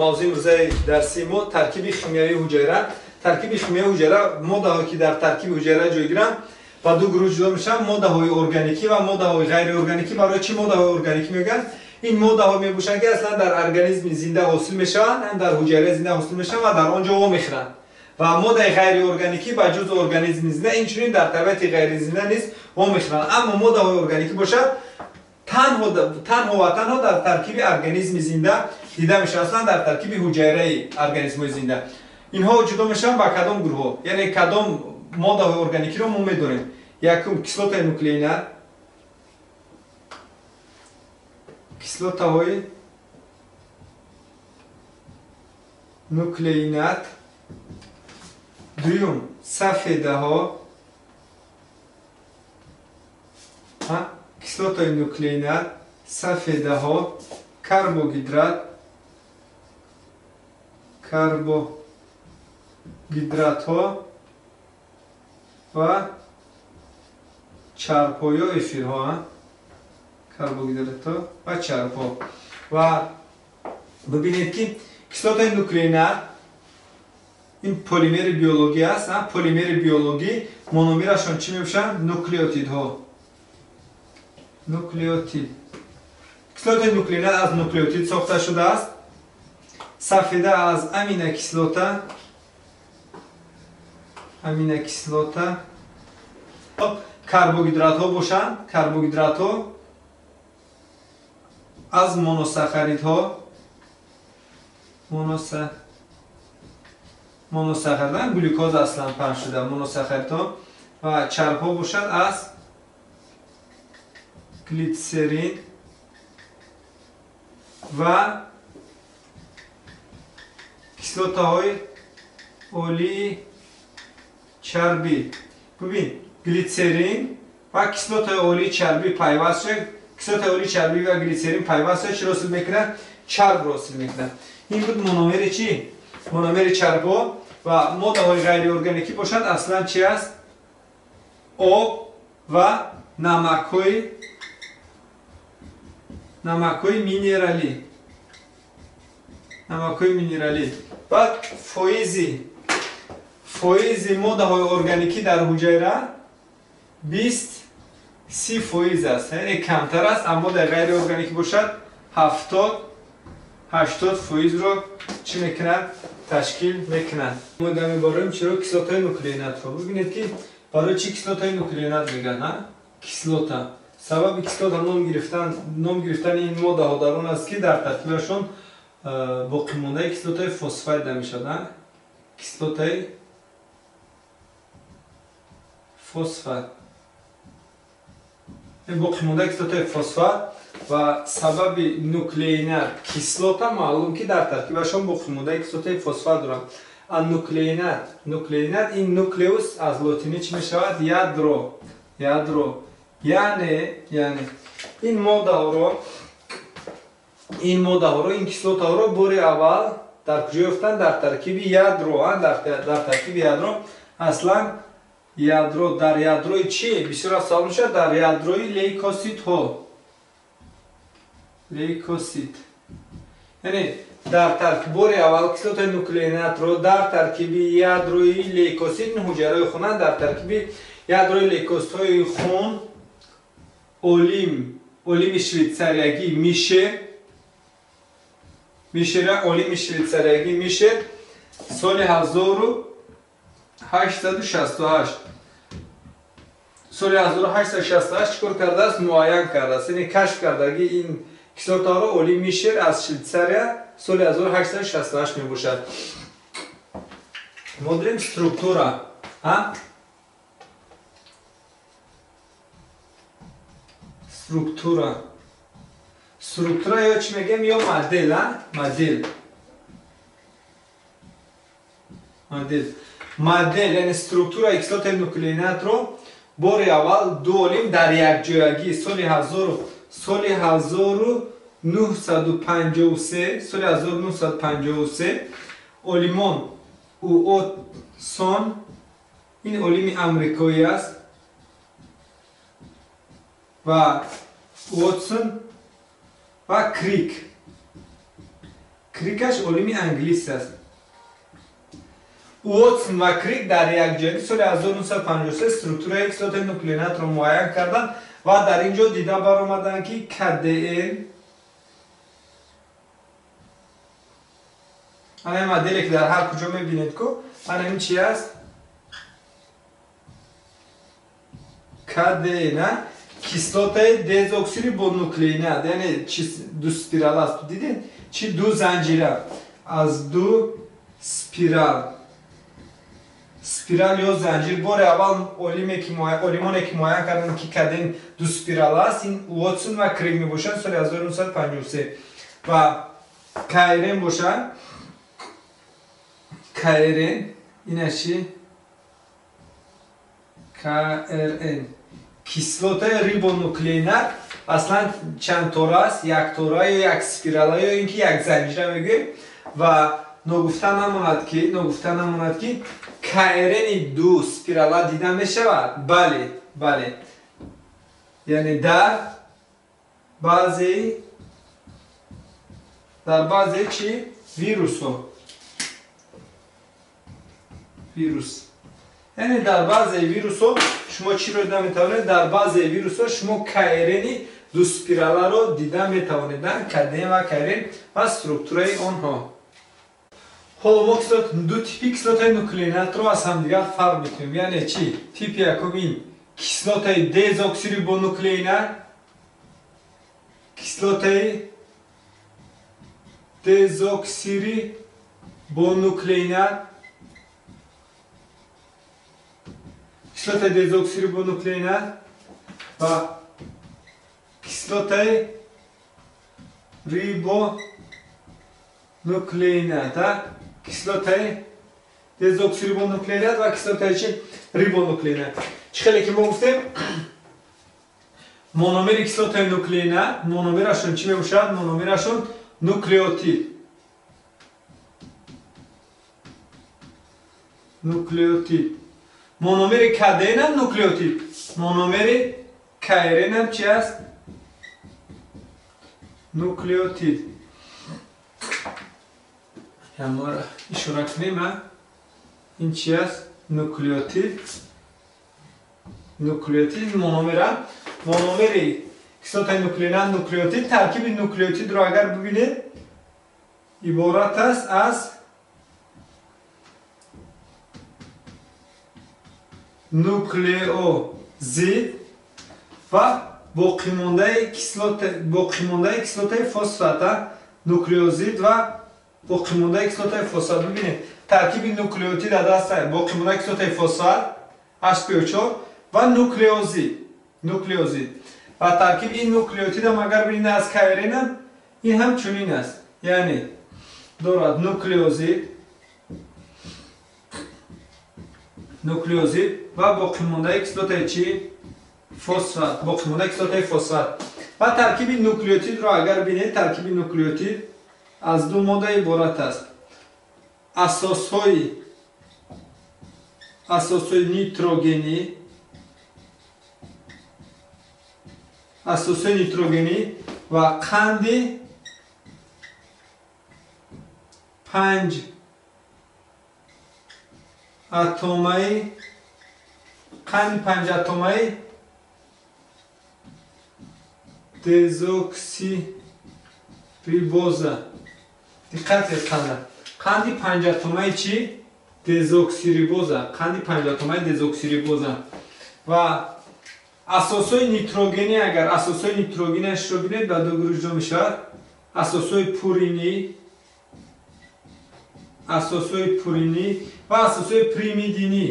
Мавзӯи имрӯзаи дарсии мо таркиби химиявии ҳуҷайра. Таркиби химиявии ҳуҷайра, моддаҳое ки дар таркиби ҳуҷайра ҷойгиранд, ба ду гурӯҳ ҷудо мешаванд: моддаҳои органикӣ ва моддаҳои ғайриорганикӣ. Барои чӣ моддаҳои органикӣ мегӯянд? Ин моддаҳо мебошанд, ки аслан дар организми зинда ҳосил мешаванд, ҳам дар ҳуҷайраи зинда ҳосил мешаванд ва дар он ҷо вомехӯранд. Ва моддаи ғайриорганикӣ ба ҷуз организми зинда, инчунин дар табиати ғайризинда низ вомехӯранд. Аммо моддаҳои органикӣ бошад, танҳо ва танҳо дар таркиби организми зинда дида мешаванд, аслан дар таркиби ҳуҷайраи организмҳои зинда. Инҳо ҷудо мешаванд ба кадом гурӯҳҳо? Яъне кадом моддаҳои органикиро мо медонем? Якум, кислотаи нуклеинат, кислотаҳои нуклеинат. Дуюм, сафедаҳо, кислотаи нуклеинат, сафедаҳо, карбогидрат, карбогидратҳо ва чарбҳо ё эфирҳо, карбогидратҳо ва чарбҳо. Ва бибинед, ки кислотаи нуклеинат ин полимери биологӣ аст. Полимери биологӣ мономерашон чӣ мебошанд? Нуклеотидҳо. Нуклеотид. Кислотаи нуклеинат аз нуклеотид сохта шудааст. Сафеда аз аминокислота, аминокислота. Карбогидратҳо бошанд, карбогидратҳо аз моносахаридҳо, моносахаридҳо, глюкоза аслан паҳн шуда, моносахаридҳо. Ва чарбҳо бошад аз глитсерин ва кислотаҳои олии чарбӣ. Бибин, глитсерин ва кислотаи олии чарбӣ пайваст шуд. Кислотаи олии чарбӣ ва глитсерин пайваст шуд, чиро ҳосил мекунад? Чарбро ҳосил мекунад. Ин буд мономери чӣ? Мономери чарбҳо. Ва моддаҳои ғайриорганикӣ бошад аслан чи аст? Об ва намакҳои минералӣ, намакҳои минералӣ. Баъд фоизи моддаҳои органикӣ дар ҳуҷайра 20-30% аст, яъне камтар аст. Аммо моддаи ғайриорганикӣ бошад 70-80%-ро чӣ мекунад? Ташкил мекунад. Мо мебарем чиро? Кислотаи нуклеинатро. Бибинед, ки барои чӣ кислотаи нуклеинат мегӯянд? Кислота. Сабаби кислота ном гирифтани ин моддаҳо дар он аст, ки дар таркибашон боқимондаи кислотаи фосфат дида мешавад. Кислотаи фосфат, боқимондаи кислотаи фосфат. Ва сабаби нуклеинат кислота маълум, ки дар таркибашон боқимондаи кислотаи фосфат доранд. А нуклеинат, нуклеинат ин нуклеус аз лотинӣ чӣ мешавад? Ядро, ядро. Яъне ин моддаҳоро, ин кислотаҳоро бори аввал дар куҷо ёфтанд? Дар таркиби ядро, дар таркиби ядро. Аслан ядро, дар ядрои чӣ? Бисёр аз савол мешавад. Дар ядрои лейкоситҳо, лейкосит. Яъне дар таркиб бори аввал кислотаи нуклеинатро дар таркиби ядрои лейкосит, ин ҳуҷайраҳои хунанд, дар таркиби ядрои лейкоситҳои хун олими швейтсариягӣ Мишер, Мишера, олими швейтсариягӣ Мишер соли 1868, соли 1868 чӣ кор кардааст? Муайян кардааст, яъне кашф кардаги ин кислотаҳоро олим Мишер аз Швейтсария соли 1868 мебошад. Мо дорем структура, а структура, структура ё чӣ мегӯем, ё модел, а модел, модел, модел. Яъне структураи кислотаи нуклеинатро бори аввал ду олим дар якҷоягӣ соли 1953, соли 1953 олимон Уотсон, ин олими амрикоӣ аст, ва Уотсон ва Крик. Крикаш олими англис аст. Уотсон ва Крик дар якҷоягӣ соли 1953 структураи кислотаи нуклеинатро муайян карданд ва дар ин ҷо дида баромаданд, ки КДН, ана ин моделе, ки дар ҳар куҷо мебинед ку, ана ин чи аст? КДН кислотаи дезоксирибонуклеинат, яъне чи ду спирал аст. Дидед, чи ду занҷира аз ду спирал, спирал ё занҷир. Бори аввал олимоне, ки муайян карданд, ки КДН ду спирал аст, ин Уотсон ва Крик мебошанд соли 1953. Ва КРН бошад, КРН ина чи? КРН кислотаи рибонуклеинат аслан чанд тора аст? Як тора ё як спирала ё ин ки як занҷира мегӯем. Ва ногуфта намонад, ки КРНи ду спирала дида мешавад. Бале, яъне дар баъзе чи вирусҳо, вирус, яъне дар баъзе вирусҳо шумо чиро дида метавонед? Дар баъзе вирусҳо шумо КРНи ду спираларо дида метавонед, КДН ва КРН ва структураи онҳо. Ҳоло мо ду типи кислотаи нуклеинатро аз ҳамдигар фарқ мекунем. Яъне чи? Типи якум ин кислотаи дезоксирибонуклеинат, кислотаи дезоксирибонуклеинат, кислотаи дезоксирибонуклеинат ва кислотаи рибонуклеинат. Кислотаи дезоксирибонуклеинат ва кислотаи чи? Рибонуклеинат. Чӣ хеле ки мо гуфтем, мономери кислотаи нуклеинат, мономерашон чӣ мебошад? Мономерашон нуклеотид, нуклеотид. Мономери КДН нуклеотид, мономери КРН чи аст? Нуклеотид. Ишора кунем, ин чи аст? Нуклеотид. Нуклеотид мономера, мономери кислотаи нуклеинат нуклеотид. Таркиби нуклеотидро агар бибинед, иборат аст аз нуклеозид ва боқимондаи кислотаи фосфата. Нуклеозид ва боқимондаи кислотаи фосфат. Бибинед, таркиби нуклеотид даста боқимондаи кислотаи фосфат HPO4 ва нуклеозид, нуклеозид. Ва таркиби ин нуклеотидам агар бинед аз КРН, ин ҳам чунин аст, яъне дорад нуклеозид, нуклеозид ва боқимондаи кислотаи чи? Фосфат, боқимондаи кислотаи фосфат. Ва таркиби нуклеотидро агар бинед, таркиби нуклеотид аз ду модда иборат аст: асосҳои нитрогенӣ, асосҳои нитрогенӣ ва қанди панҷ атомаи, қанди панҷатомаи дезоксирибоза. Диққат кунед, қанда, қанди панҷатомаи чӣ? Дезоксирибоза, қанди панҷатомаи дезоксирибоза. Ва асосҳои нитрогенӣ, агар асосҳои нитрогениашро бинед, ба ду гурӯҳ ҷудо мешавад: асосҳои пуринӣ, асосҳои пуринӣ ва асосҳои пиримидинӣ.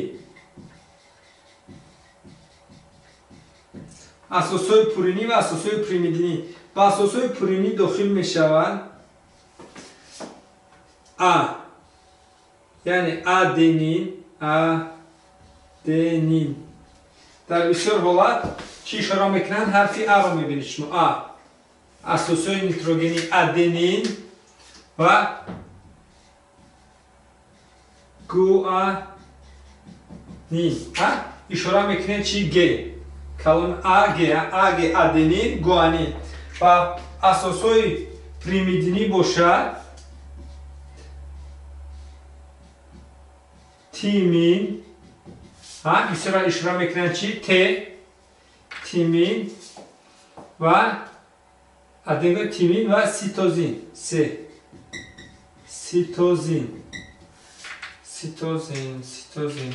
Асосҳои пуринӣ ва асосҳои пиримидинӣ. Ба асосҳои пуринӣ дохил мешаванд а, яъне аденин, аденин. Дар бисёр ҳолат чӣ ишора мекунанд? Ҳарфи аро мебинед шумо, а. Асосҳои нитрогенӣ аденин ва гуанин. Ишора мекунед чи? Г калон, а г, а г, аденин, гуанин. Ва асосҳои пиримидинӣ бошад Тимин, исра ишора мекунанд чи? Т, тимин ва аденин, тимин ва ситозин, С. Ситозин. Ситозин, ситозин.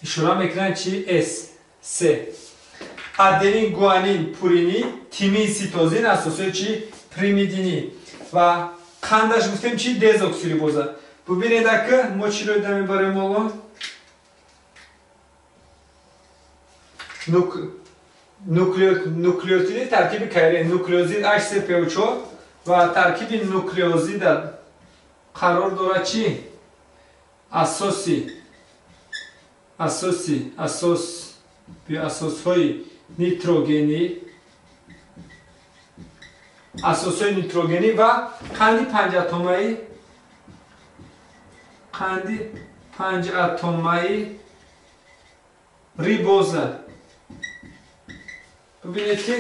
Ишора мекунанд чи? С, С. Аденин, гуанин, пурини, тимин, ситозин асосҳои чи? Пиримидинӣ. Ва қандаш гуфтем чи? Дезоксирибоза. Бубинед, ака, мо чиро дида мебарем ҳоло? Нуклеотиди таркиби КРН, нуклеозид H3PO4 ва таркиби нуклеозида қарор дорад чи? Асоси асоси асос асосҳои нитрогенӣ, асосҳои нитрогенӣ ва қанди панҷатомаӣ, қанди панҷатомаи рибоза. Бубинед, ки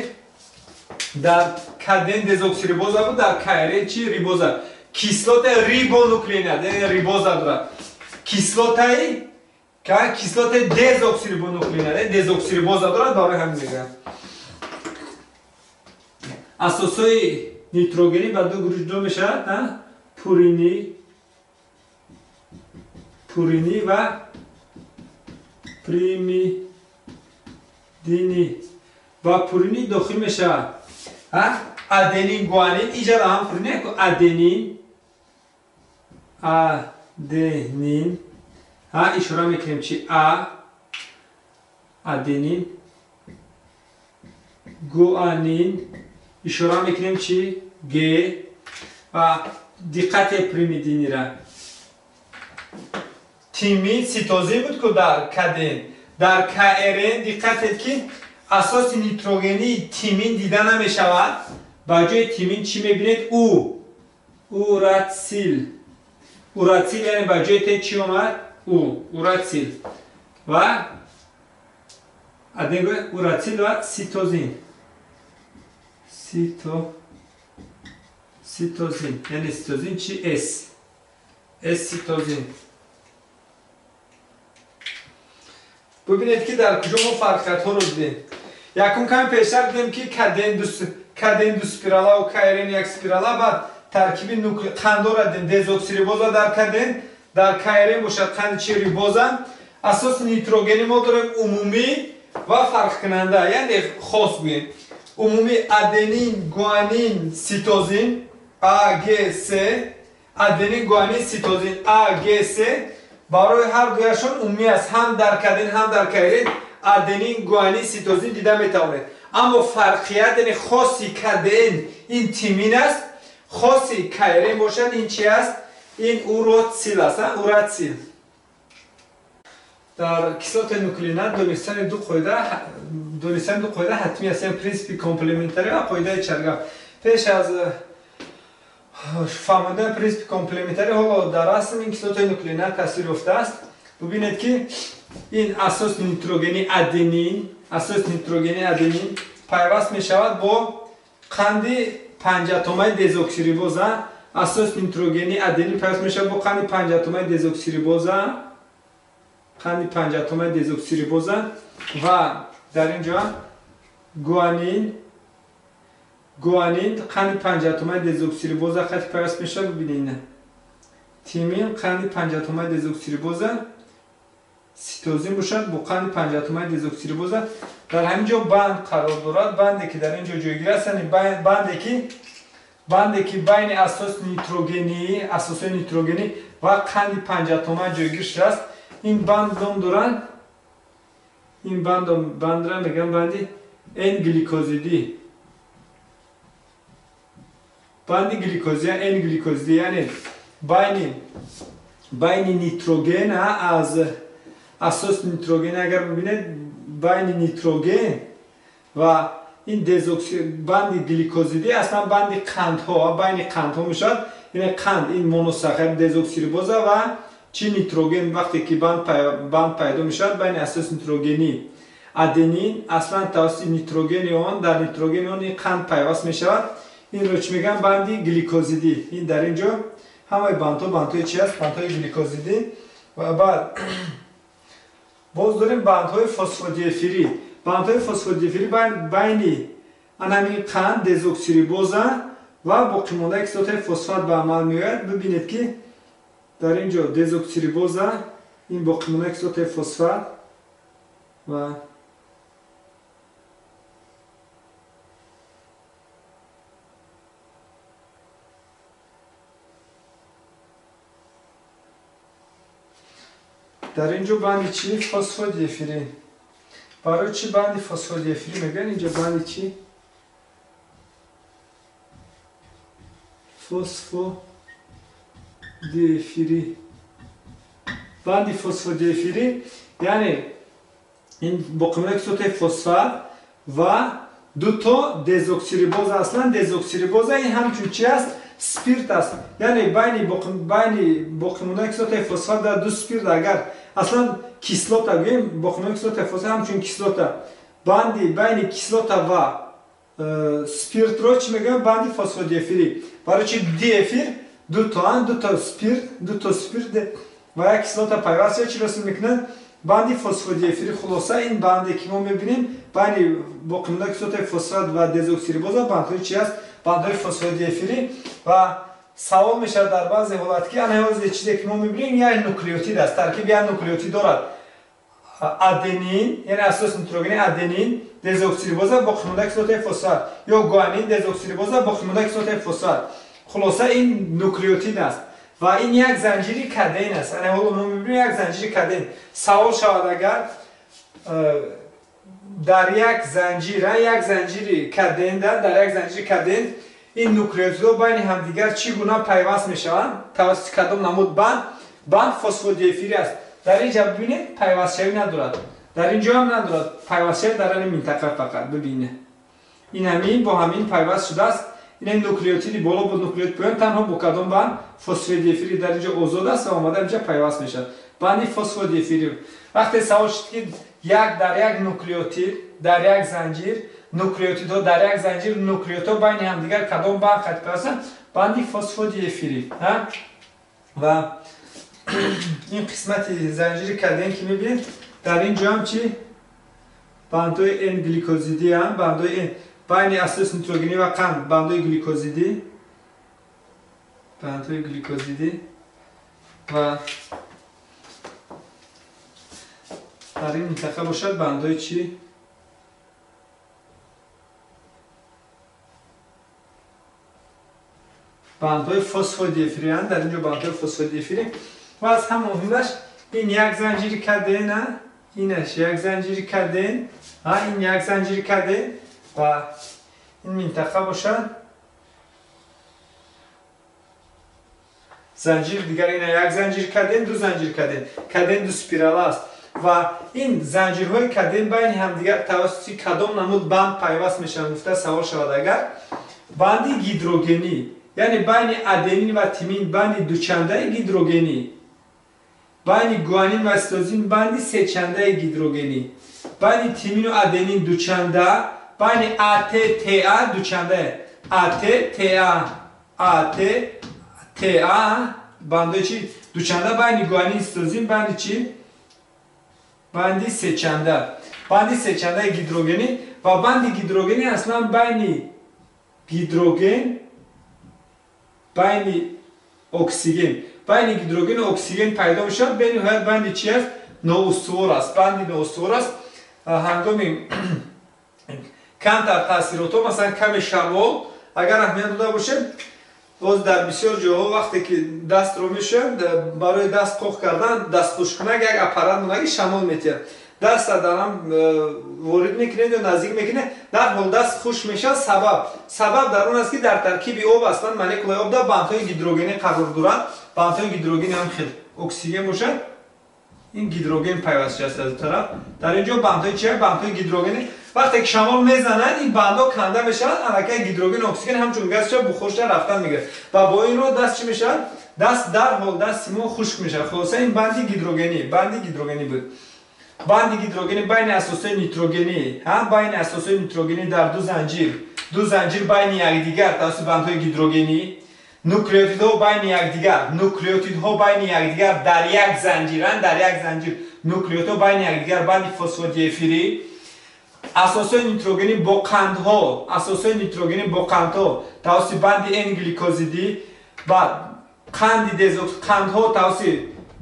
дар КДН дезоксирибоза буд, дар КРН чи? Рибоза. Кислотаи рибонуклеин, яъне рибоза дорад. Кислотаи дезоксирибонуклеин, яъне дезоксирибоза дорад, барои ҳамин мегӯям. Асосҳои нитрогенӣ ба ду гурӯҳ ҷудо мешавад, пуринӣ, пуринӣ ва пиримидинӣ. Ва пуринӣ дохил мешавад аденин, гуанин, иҷара ҳам пуринӣ, аденин, аденин, ишора мекунем чи? А, аденин, гуанин, ишора мекунем чи? Г. Ва диққате, пиримидинира. Тимин, ситозин буд ку дар КДН. Дар КРН диққатед, ки асоси нитрогении тимин дида намешавад. Ба ҷои тимин чӣ мебинед? У, урацил. Урацил, яъне ба ҷои Т чӣ омад? У, урацил. Ва урацил ва ситозин. Ситозин, яъне ситозин чи? С, С, ситозин. Бубинед, ки дар куҷо мо фарқиятҳоро дидем. Якум, каме пештар дидем, ки КДН ду спиралаву КРН як спирала. Баъд таркиби қандора дидем: дезоксирибоза дар КДН, дар КРН бошад қанди чи? Рибоза. Асоси нитрогенӣ мо дорем умумӣ ва фарқкунанда, яъне хос гӯем. Умумӣ аденин, гуанин, ситозин, А, Г, С. Аденин, гуанин, ситозин, А, Г, С барои ҳар дуяшон умумӣ аст. Ҳам дар КДН, ҳам дар КРН аденин, гуанин, ситозин дида метавонед. Аммо фарқият, яъне хоси КДН ин тимин аст, хоси КРН бошад ин чи аст? Ин уротсил аст, урацил. Дар кислотаи нуклеинат донистани ду қоида ҳатмӣ аст, яъне принсипи комплементарӣ ва қоидаи чаргав. Пеш аз фаҳмондани принсипи комплементарӣ, ҳоло дар расм ин кислотаи нуклеинат тасвир ёфтааст. Бубинед, ки ин асоси нитрогени аденин, асоси нитрогени аденин пайваст мешавад бо қанди панҷатомаи дезоксирибоза. Асоси нитрогени аденин пайваст мешавад бо қанди панҷатомаи дезоксирибоза, қанди панҷатомаи дезоксирибоза. Ва дар ин ҷо гуанин, гуанин қанди панҷатомаи дезоксирибоза хати пайваст мешавад. Бубинед, тимин қанди панҷатомаи дезоксирибоза, ситозин бошад бо қанди панҷатомаи дезоксирибоза. Дар ҳамин ҷо банд қарор дорад. Банде, ки дар ин ҷо ҷойгир аст, яъне банде, ки байни асоси нитрогенӣ, асосҳои нитрогенӣ ва қанди панҷатома ҷойгир шудааст, ин банд ном доранд. Ин бандра мегӯям банди N-гликозидӣ, банди гликозия, N-гликозидӣ, яъне байни нитроген аз асоси нитроген, агар бибинед, байни нитроген ва ин дезокси банди гликозидӣ аслан банди қандҳо, байни қандҳо мешавад. Яъне қанд ин моносахарид дезоксирибоза ва чи? Нитроген. Вақте ки банд пайдо мешавад байни асоси нитрогенӣ аденин, аслан тавассути нитрогени он, дар нитрогени он ин қанд пайваст мешавад. Инро чӣ мегӯям? Банди гликозидӣ. Ин дар ин ҷо ҳамаи бандҳо бандҳои чи аст? Бандҳои гликозидӣ. Ва баъд боз дорем бандҳои фосфодиэфирӣ. Бандҳои фосфодиэфирӣ байни анамин қанд, дезоксирибоза ва боқимондаи кислотаи фосфат ба амал меояд. Бибинед, ки дар ин ҷо дезоксирибоза, ин боқимондаи кислотаи фосфат ва дар ин ҷо банди чӣ? Фосфодиэфирӣ. Барои чӣ банди фосфодиэфирӣ мегӯянд? Инҷо банди чӣ? Фосфодиэфирӣ. Банди фосфодиэфирӣ, яъне ин боқимондаи кислотаи фосфат ва дуто дезоксирибоза. Аслан дезоксирибоза ин ҳамчун чи аст? Спирт аст. Яъне байни боқимондаи кислотаи фосфат ва ду спирт, агар аслан кислота гӯем, боқимондаи кислотаи фосфат ҳамчун кислота, банди байни кислота ва спиртро чӣ мегӯям? Банди фосфодиэфирӣ. Барои чи диэфир дутоан, дуто спирт ва як кислота пайваст шуда чӣ расм мекунанд? Банди фосфодиэфирӣ. Хулоса, ин банде ки мо мебинем байни боқимондаи кислотаи фосфат ва дезоксирибоза, бандҳои чи аст? Бандҳои фосфодиэфирӣ. Ва савол мешавад дар баъзе ҳолат, ки ана ҳозе чизе ки мо мебинем як нуклеотид аст, таркиби як нуклеотид дорад: аденин, яъне асос нитрогени аденин, дезоксирибоза, боқимондаи кислотаи фосфат, ё гуанин, дезоксирибоза, боқимондаи кислотаи фосфат. Хулоса, ин нуклеотид аст ва ин як занҷири каден аст. Ана ҳоло мо мебинем як занҷири каден. Савол шавад, агар дар як занҷир, як занҷири каден, дар як занҷири каден ин нуклеотидҳо байни ҳамдигар чӣ гуна пайваст мешаванд, тавассути кадом намуд банд? Банд фосфодиэфирӣ аст. Дар ин ҷа бибинед, пайвастшавӣ надорад, дар ин ҷо ҳам надорад пайвастшавӣ, дар ин минтақа фақат бибинед, ин ҳамин бо ҳамин пайваст шудааст. Ин нуклеотиди боло бо нуклеотид поён танҳо бо кадом банд? Фосфодиэфирӣ. Дар ин ҷо озод аст ва омада инҷа пайваст мешавад, банди фосфодиэфирӣ. Вақте савол шуд, ки як дар як нуклеотид, дар як занҷир нуклеотидҳо, дар як занҷир нуклеотидҳо байни ҳамдигар кадом банд хат пайвастанд? Банди фосфодиэфирӣ. Ва ин қисмати занҷири каден ки мебинед, дар ин ҷо ҳам чи? Бандҳои Н гликозидӣ ҳам, бандҳои Н байни асос нитрогенӣ ва қанд, бандҳои гликозидӣ, бандҳои гликозидӣ. Ва дар ин минтақа бошад бандҳои чӣ? Бандҳои фосфодиэфирӣ. Дар ин ҷо бандҳои фосфодиэфирӣ. Ва аз ҳама муҳимаш, ин як занҷири каден, инаш як занҷири каден, ин як занҷири каден ва ин минтақа бошад занҷир дигар, ина як занҷир каден, ду занҷир каден, каден ду спирала аст. Ва ин занҷирҳои каден байни ҳамдигар тавассути кадом намуд банд пайваст мешаванд гуфта савол шавад агар, банди гидрогенӣ, яъне байни аденин ва тимин банди дучандаи гидрогенӣ, байни гуанин ва цитозин банди сечандаи гидрогенӣ, байни тимину аденин дучанда, байни АТТА дучанда, АТТА, АТТА бандои чи? Дучанда. Байни гуанин, цитозин банди чи? Банди сечанда, банди сечандаи гидрогенӣ. Ва банди гидрогенӣ аслан байни гидроген, байни оксиген, байни гидрогену оксиген пайдо мешавад. Бениҳоят банди чи аст? Ноустувор аст, банди ноустувор аст. Ҳангоми камтар таъсиротҳо, масалан каме шамол, агар аҳамият дода бошем, боз дар бисёр ҷоҳо вақте ки дастро мешӯянд, барои даст қоқ кардан дастхушккунак як аппарат монаги шамол метиҳад, даста дарам ворид мекунед ё наздик мекунед, дарҳол даст хушк мешавад. Сабаб дар он аст, ки дар таркиби об, аслан молекулаи об дар бандҳои гидрогенӣ қарор дорад. Бандҳои гидрогенӣ ҳам хел оксиген бошад, ин гидроген пайваст шудааст аз тараф. Дар ин ҷо бандҳои чи? Бандҳои гидрогенӣ. Вақте ки шамол мезанад, ин бандҳо канда мешаванд, аллакай гидроген, оксиген ҳамчун газ шуда бухор шуда рафтан мегирад ва бо ин роҳ даст чӣ мешавад? Даст дарҳол дасти мо хушк мешавад. Хулоса, ин банди гидрогенӣ, банди гидрогенӣ буд. Банди гидрогенӣ байни асосҳои нитрогенӣ, байни асосҳои нитрогенӣ дар ду занҷир, ду занҷир байни якдигар тавассути бандҳои гидрогенӣ. Нуклеотидҳо байни якдигар, нуклеотидҳо байни якдигар дар як занҷиранд, дар як занҷир нуклеотидҳо байни якдигар банди фосфодиэфирӣ, асосҳои нитрогенӣ бо қандҳо, асосҳои нитрогенӣ бо қандҳо тавассути банди N-гликозидӣ ва қанди қандҳо тавассути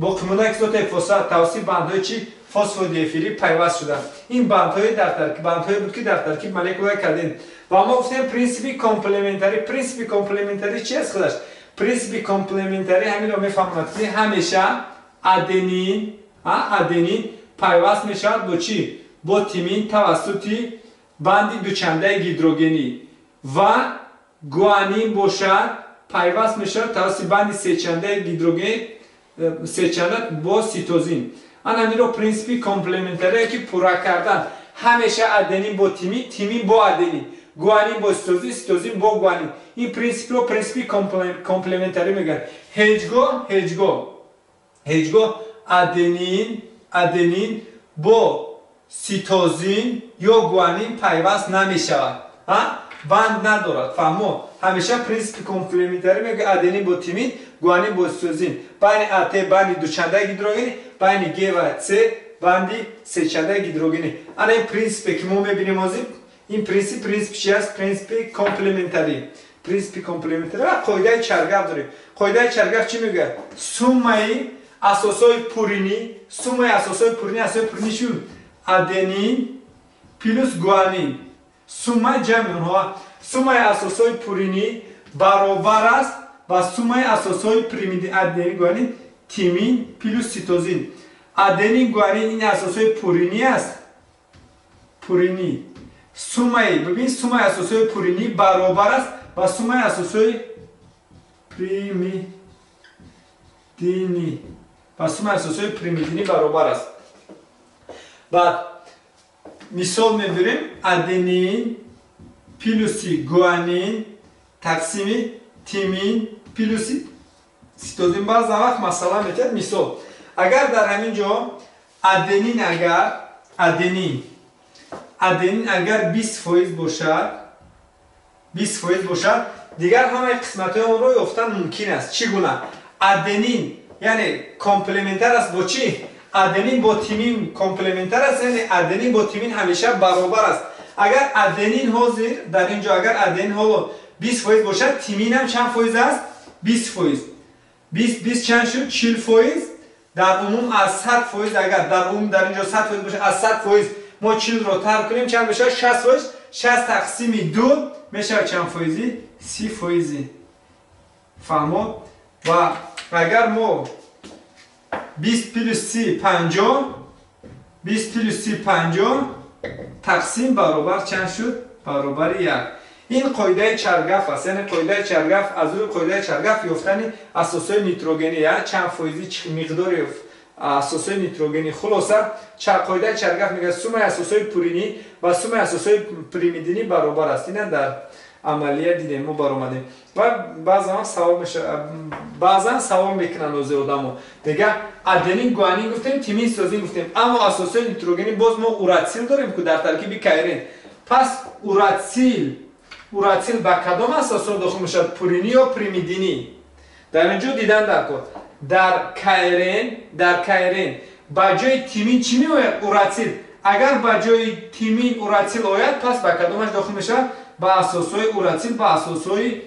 боқимондаи кислотаи фосфат тавассути бандҳои чи? Фосфодиэфирӣ пайваст шуданд. Ин бандҳое дар таркиб, бандҳое буд, ки дар таркиб молекулаи КДН. Ва мо гуфтем принсипи комплементарӣ. Принсипи комплементарӣ чи аст худаш? Принсипи комплементарӣ ҳаминро мефаҳмонад, ки ҳамеша аденин, аденин пайваст мешавад бо чӣ? Бо тимин тавассути банди дучандаи гидрогенӣ ва гуанин бошад пайваст мешавад тавассути банди сечандаи гидроген, сечанда бо ситозин. Ана ҳаминро принсипи комплементарие, ки пурра кардан. Ҳамеша аденин бо тимин, тимин бо аденин, гуанин бо ситозин, ситозин бо гуанин. Ин принсипро принсипи комплементарӣ мегӯянд. Ҳеҷгоҳ, ҳеҷгоҳ, ҳеҷгоҳ аденин бо ситозин ё гуанин пайваст намешавад, банд надорад. Фаҳмо? Ҳамеша принсипи комплементарӣ мегӯяд: аденин бо тимин, гуанин бо ситозин. Байни АТ банди дучандаи гидрогенӣ, байни Г ва С банди сечандаи гидрогенӣ. Ана ин принсипе, ки мо мебинем ҳозир, ин принсип, принсип чи аст? Принсипи комплементарӣ. Принсипи комплементарӣ. Ва қоидаи чаргаф дорем. Қоидаи чаргаф чӣ мегӯяд? Суммаи асосҳои пуринӣ, суммаи асосҳои пуринӣ, асосҳои пуринӣ чӣ? Аденин плюс гуанин, суммаи ҷамъи онҳо, суммаи асосҳои пуринӣ баробар аст ба суммаи асосҳои примидин. Аденин, гуанин, тимин плюс ситозин. Аденин, гуанин ин асосҳои пуринӣ аст, пуринӣ. Суммаи, бибин, суммаи асосҳои пуринӣ баробар аст ба суммаи асосҳои примидинӣ, ба суммаи асосҳои примидинӣ баробар аст. Баъд мисол мебирем: аденин плюси гуанин тақсими тимин плюси ситозин. Баъзан вақт масъала метиҳад. Мисол, агар дар ҳамин ҷо аденин, агар аденин агар 20% бошад, 20% бошад, дигар ҳамаи қисматҳои онро ёфтан мумкин аст. Чӣ гуна? Аденин яъне комплементар аст бо чӣ? Аденин бо тимин комплементар аст, яъне аденин бо тимин ҳамеша баробар аст. Агар аденин ҳозир дар ин ҷо, агар аденин ҳоло 20% бошад, тиминам чанд фоиз аст? 20%. 20 чанд шуд? 40%. Дар умум аз 100%, агар дар умум дар ин ҷо 100% бошад, аз 100% мо 40-ро тарк кунем, чанд мешавад? 60%. 60 тақсими 2 мешавад чанд фоизӣ? 30 фоизӣ. Фаҳмо? Ва агар мо 20 плюс 30 50, 20 плюс 30 50 тақсим баробар чанд шуд? Баробари 1. Ин қоидаи чаргаф аст, яъне қоидаи чаргаф, аз рӯи қоидаи чаргаф ёфтани асосҳои нитрогенӣ, чанд фоизи, миқдори асосҳои нитрогенӣ. Хулоса, қоидаи чаргаф мегӯяд: суммаи асосҳои пуринӣ ва суммаи асосҳои примидинӣ баробар аст. Ина дар амалия дидем, мо баромадем. Ва баъзан савол мешавад, баъзан савол мекунанд ози одамо, мега: аденин, гуанин гуфтем, тимин, ситозин гуфтем, аммо асосҳои нитрогенӣ боз мо урацил дорем, ку дар таркиби КРН. Пас урацил ба кадом асосҳо дохил мешавад, пуринӣ ё примидинӣ? Дар ин ҷо дидан дар кор: дар КРН, дар КРН ба ҷои тимин чӣ меояд? Урацил. Агар ба ҷои тимин урацил ояд, пас ба кадомаш дохил мешавад? Ба асосҳои урацил, ба асосҳои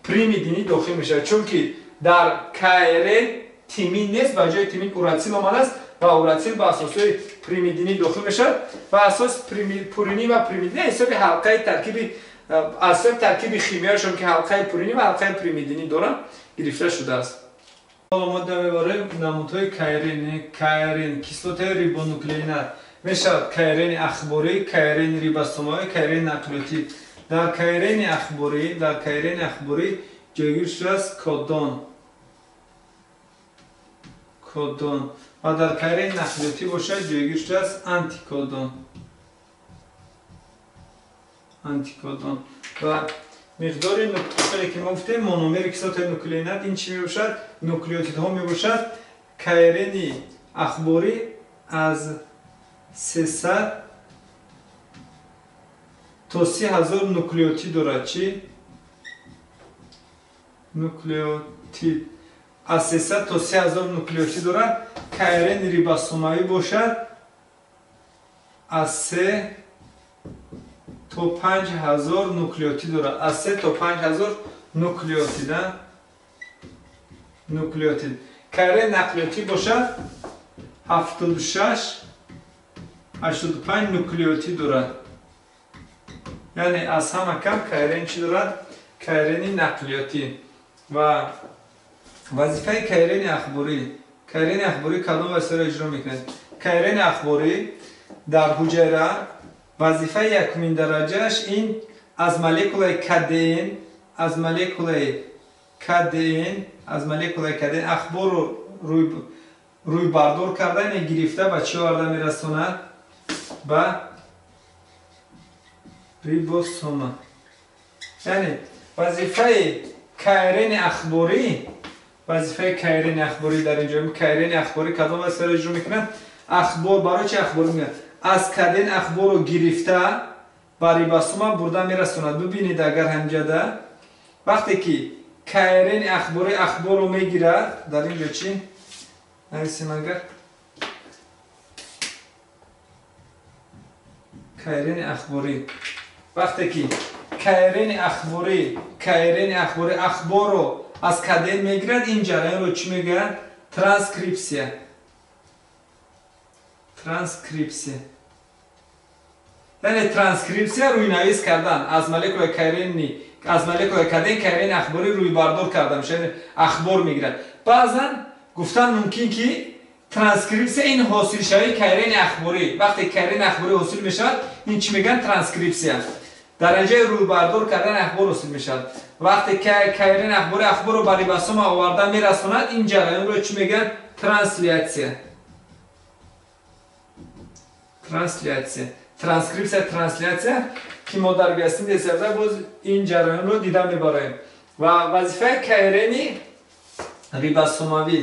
примидинӣ дохил мешавад, чунки дар КРН тимин нест, ба ҷои тимин урацил омадааст ва урацил ба асосҳои примидинӣ дохил мешавад. Ва асос пуринӣ ва примидинӣ ҳисоби ҳалқаи таркиби, аз ҳисоби таркиби химияшон, ки ҳалқаи пуринӣ ва ҳалқаи примидинӣ доранд, гирифта шудааст. Ҳоло мо мебарем намудҳои КРН. КРН кислотаи рибонуклеинат мешавад: КРН ахборӣ, КРН рибосомавӣ, КРН нақлиётӣ. Дар КРН ахборӣ, дар КРН ахборӣ ҷойгир шудааст кодон, кодон, ва дар КРН нақлиётӣ бошад ҷойгир шудааст антикодон, антикодон. Ва миқдори нуклеотиде, ки мо гуфтем, мономери кислотаи нуклеинат, ин чӣ мебошад? Нуклеотидҳо мебошад. КРН ахборӣ аз 300 то 30 000 нуклеотид дорад. Чӣ? Нуклеотид аз 300 то 3000 нуклеотид дорад. КРН рибосомавӣ бошад аз 3 то 5000 нуклеотид дорад. Аз 3 то 5000 нуклеотид. Нуклеотид. КРН нақлиётӣ бошад 76 85 нуклеотид дорад. Яъне аз ҳама кам КРН чӣ дорад? КРН нақлиётӣ. Ва вазифаи КРН ахборӣ. КРН ахборӣ кадом вазифаро иҷро мекунад? КРН ахборӣ дар ҳуҷайра вазифаи якумин дараҷааш ин аз молекулаи КДН, аз молекулаи КДН, аз молекулаи КДН ахборро рӯйбардор карда, яъне гирифта ба чӣ оварда мерасонад? Ба рибосома. Яъне вазифаи КРН ахборӣ, вазифаи КРН ахборӣ дар инҷо КРН ахборӣ кадом вазифаро иҷро мекунад? Ахбор барои чӣ ахбор мегӯяд? Аз КДН ахборро гирифта ба рибосома бурда мерасонад. Бибинед агар ҳамҷада вақте ки КРН ахборӣ ахборро мегирад, дар инҷо чӣ нависем? Агар КРН ахборӣ вақте ки КРН ахборӣ, КРН ахборӣ ахборро аз КДН мегирад, ин ҷараёнро чӣ мегӯянд? Транскрипсия. Транскрипсия. Яъне транскрипсия рӯйнавис кардан аз молекулаи КРН, аз молекулаи КДН КРН ахборӣ рӯйбардор карда мешавад, яъне ахбор мегирад. Баъзан гуфтан мумкин ки транскрипсия ин ҳосилшавии КРН ахборӣ. Вақте КРН ахборӣ ҳосил мешавад, ин чӣ мегӯянд? Транскрипсия. Дараҷаи рӯйбардор кардани ахбор ҳосил мешавад. Вақте КРН ахборӣ ахборро ба рибосома оварда мерасонад, ин ҷараёнро чӣ мегӯянд? Трансляция. Трансляция. Транскрипсия, трансляция ки мо дар биосинтез боз ин ҷараёнро дида мебароем. Ва вазифаи КРН рибосомавӣ.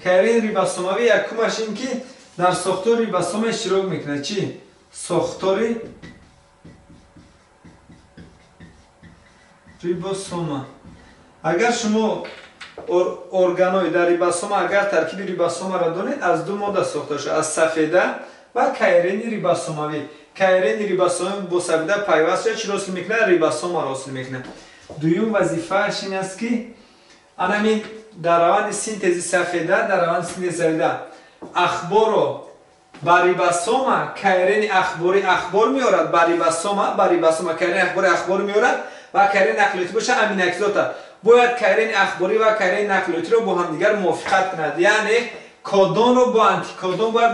КРН рибосомавӣ якумаш ин ки дар сохтори рибосома иштирок мекунад. Чӣ? Сохтори рибосома. Агар шумо органоид дар рибосома, агар таркиби рибосомаро донед, аз ду модда сохта шуда, аз сафеда ва КРН рибосомавӣ. КРН рибосомавӣ бо сафеда пайваст шуда чиро ҳосил мекунад? Рибосомаро ҳосил мекунад. Дуюм вазифааш ин аст ки анамин дар раванди синтези сафеда, дар раванди синтези сафеда ахборро ба рибосома КРН ахборӣ ахбор меорад, ба рибосома, ба рибосома КРН ахборӣ ахбор меорад ва КРН нақлиётӣ бошад аминокислота. Бояд КРН ахборӣ ва КРН нақлиётиро бо ҳамдигар мувофиқат кунад. Яъне кодонро бо антикодон бояд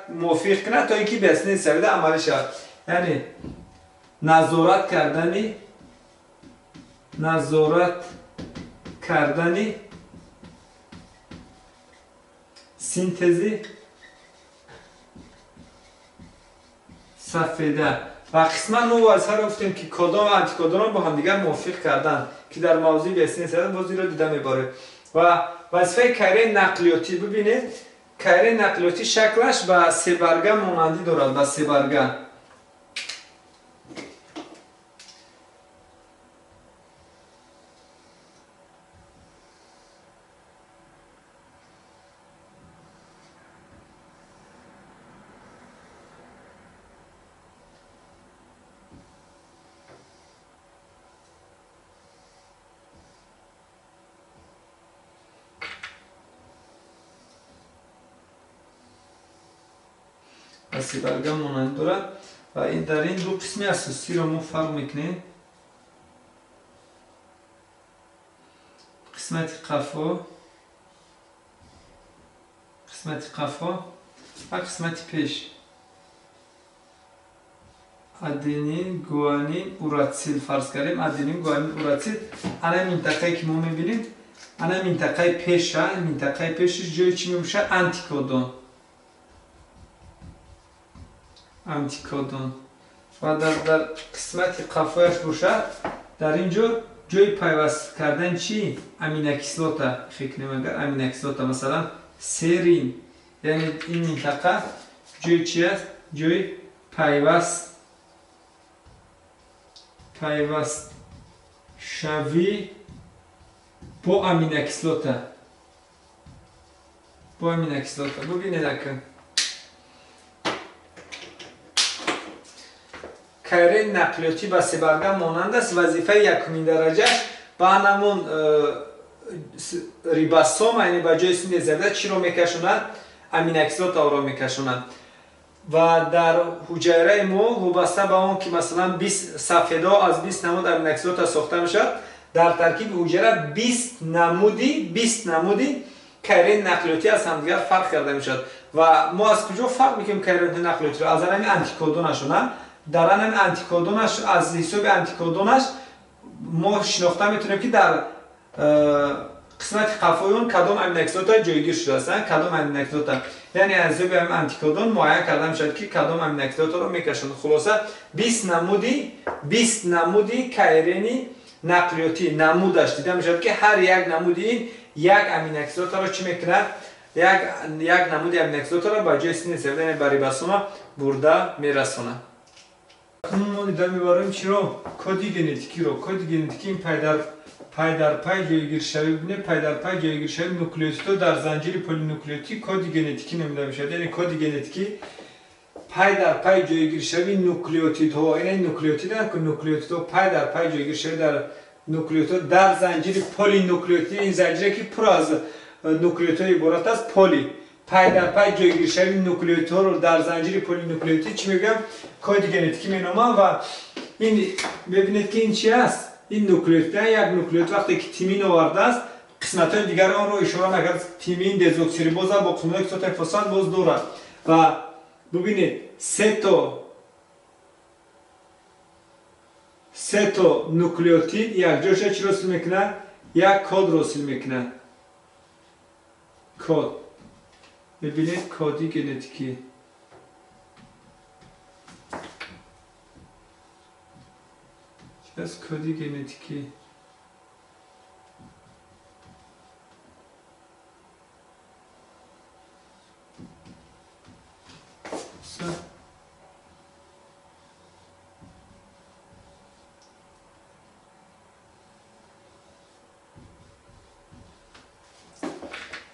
мувофиқ кунад то ин ки биосинтези сафеда амалӣ шавад. Яъне назорат кардани, назорат кардани синтези сафеда. Ва қисман мо вазифаро гуфтем ки кодон ва антикодонро бо ҳамдигар мувофиқ кардан, ки дар мавзӯи биосинтези сафеда боз инро дида мебарем. Ва вазифаи КРН нақлиётӣ, бибинед, КРН нақлиётӣ шаклаш ба себарга монандӣ дорад, ба себарга. Себарга монанд дорад ва дар ин ду қисми асосиро мо фарқ мекунем. Қисмати қафо, қисмати қафо ва қисмати пеш. Аденин, гуанин, урацил фарз кардем. Аденин, гуанин, урацил. Ана минтақае ки мо мебинем, ана минтақаи пеша, минтақаи пешиш ҷои чӣ мебошад? Антикодон. Антикодон. Ва дар қисмати қафояш бошад, дар ин ҷо ҷои пайваст кардан чӣ? Аминокислота. Фикр кунем агар аминокислота, масалан серин, яъне ин минтақа ҷои чи аст? Ҷои пайвастшавии Бо аминокислота. Бо аминокислота. Бубинед ака. КРН нақлиётӣ ба себарга монанд аст. Вазифаи якумин дараҷаш ба ҳамон рибосома, яъне ба ҷои синтез гардида чиро мекашонад? Аминокислотаро мекашонад. Ва дар ҳуҷайраи мо вобаста ба он ки масалан 20 сафедо аз 20 намуд аминокислота сохта мешавад, дар таркиби ҳуҷайра 20 намуди КРН нақлиётӣ аз ҳамдигар фарқ карда мешавад. Ва мо аз куҷо фарқ мекунем КРН нақлиётиро? Аз ҳамин антикодонашона. Дар ҳамин антикодонаш, аз ҳисоби антикодонаш мо шинохта метавонем ки дар қисмати қафои он кадом аминокислота ҷойгир шудааст, кадом аминокислота. Яъне аз ҳисоби ҳамин антикодон муайян карда мешавад ки кадом аминокислотаро мекашанд. Хулоса 20 намуди КРН нақлиётӣ намудаш дида мешавад ки ҳар як намуди ин як аминокислотаро чӣ мекунад? Як намуди аминокислотаро ба ҷои синтез гардида, яъне ба рибосома бурда мерасонад. Мо дида мебарем чиро? Коди генетикиро. Коди генетикӣ ин пайдарпай ҷойгиршавӣ, бибинед, пайдарпай ҷойгиршавии нуклеотидҳо дар занҷири полинуклеотидӣ коди генетикӣ номида мешавад. Яъне коди генетикӣ пайдарпай ҷойгиршавии нуклеотидҳо, яъне нуклеотид, нуклеотидҳо пайдарпай ҷойгиршавӣ дар нуклеотидҳо дар занҷири полинуклеотидӣ, ин занҷире ки пур аз нуклеотидҳо иборат аст, поли пайдарпай ҷойгиршавии нуклеотидҳоро дар занҷири полинуклеотидӣ чӣ мегӯям? Коди генетикӣ меномам. Ва ин мебинед ки ин чи аст? Ин нуклеотид, як нуклеотид вақте ки тимин овардааст, қисматҳои дигари онро ишора накард. Тимин, дезоксирибоза бо қисматҳои кислотаи фосфат боз дорад. Ва бубинед, се то нуклеотид якҷоша чиро ҳосил мекунад? Як кодро ҳосил мекунад. Код. Мебинед, коди генетикӣ. Аз коди генетикӣ.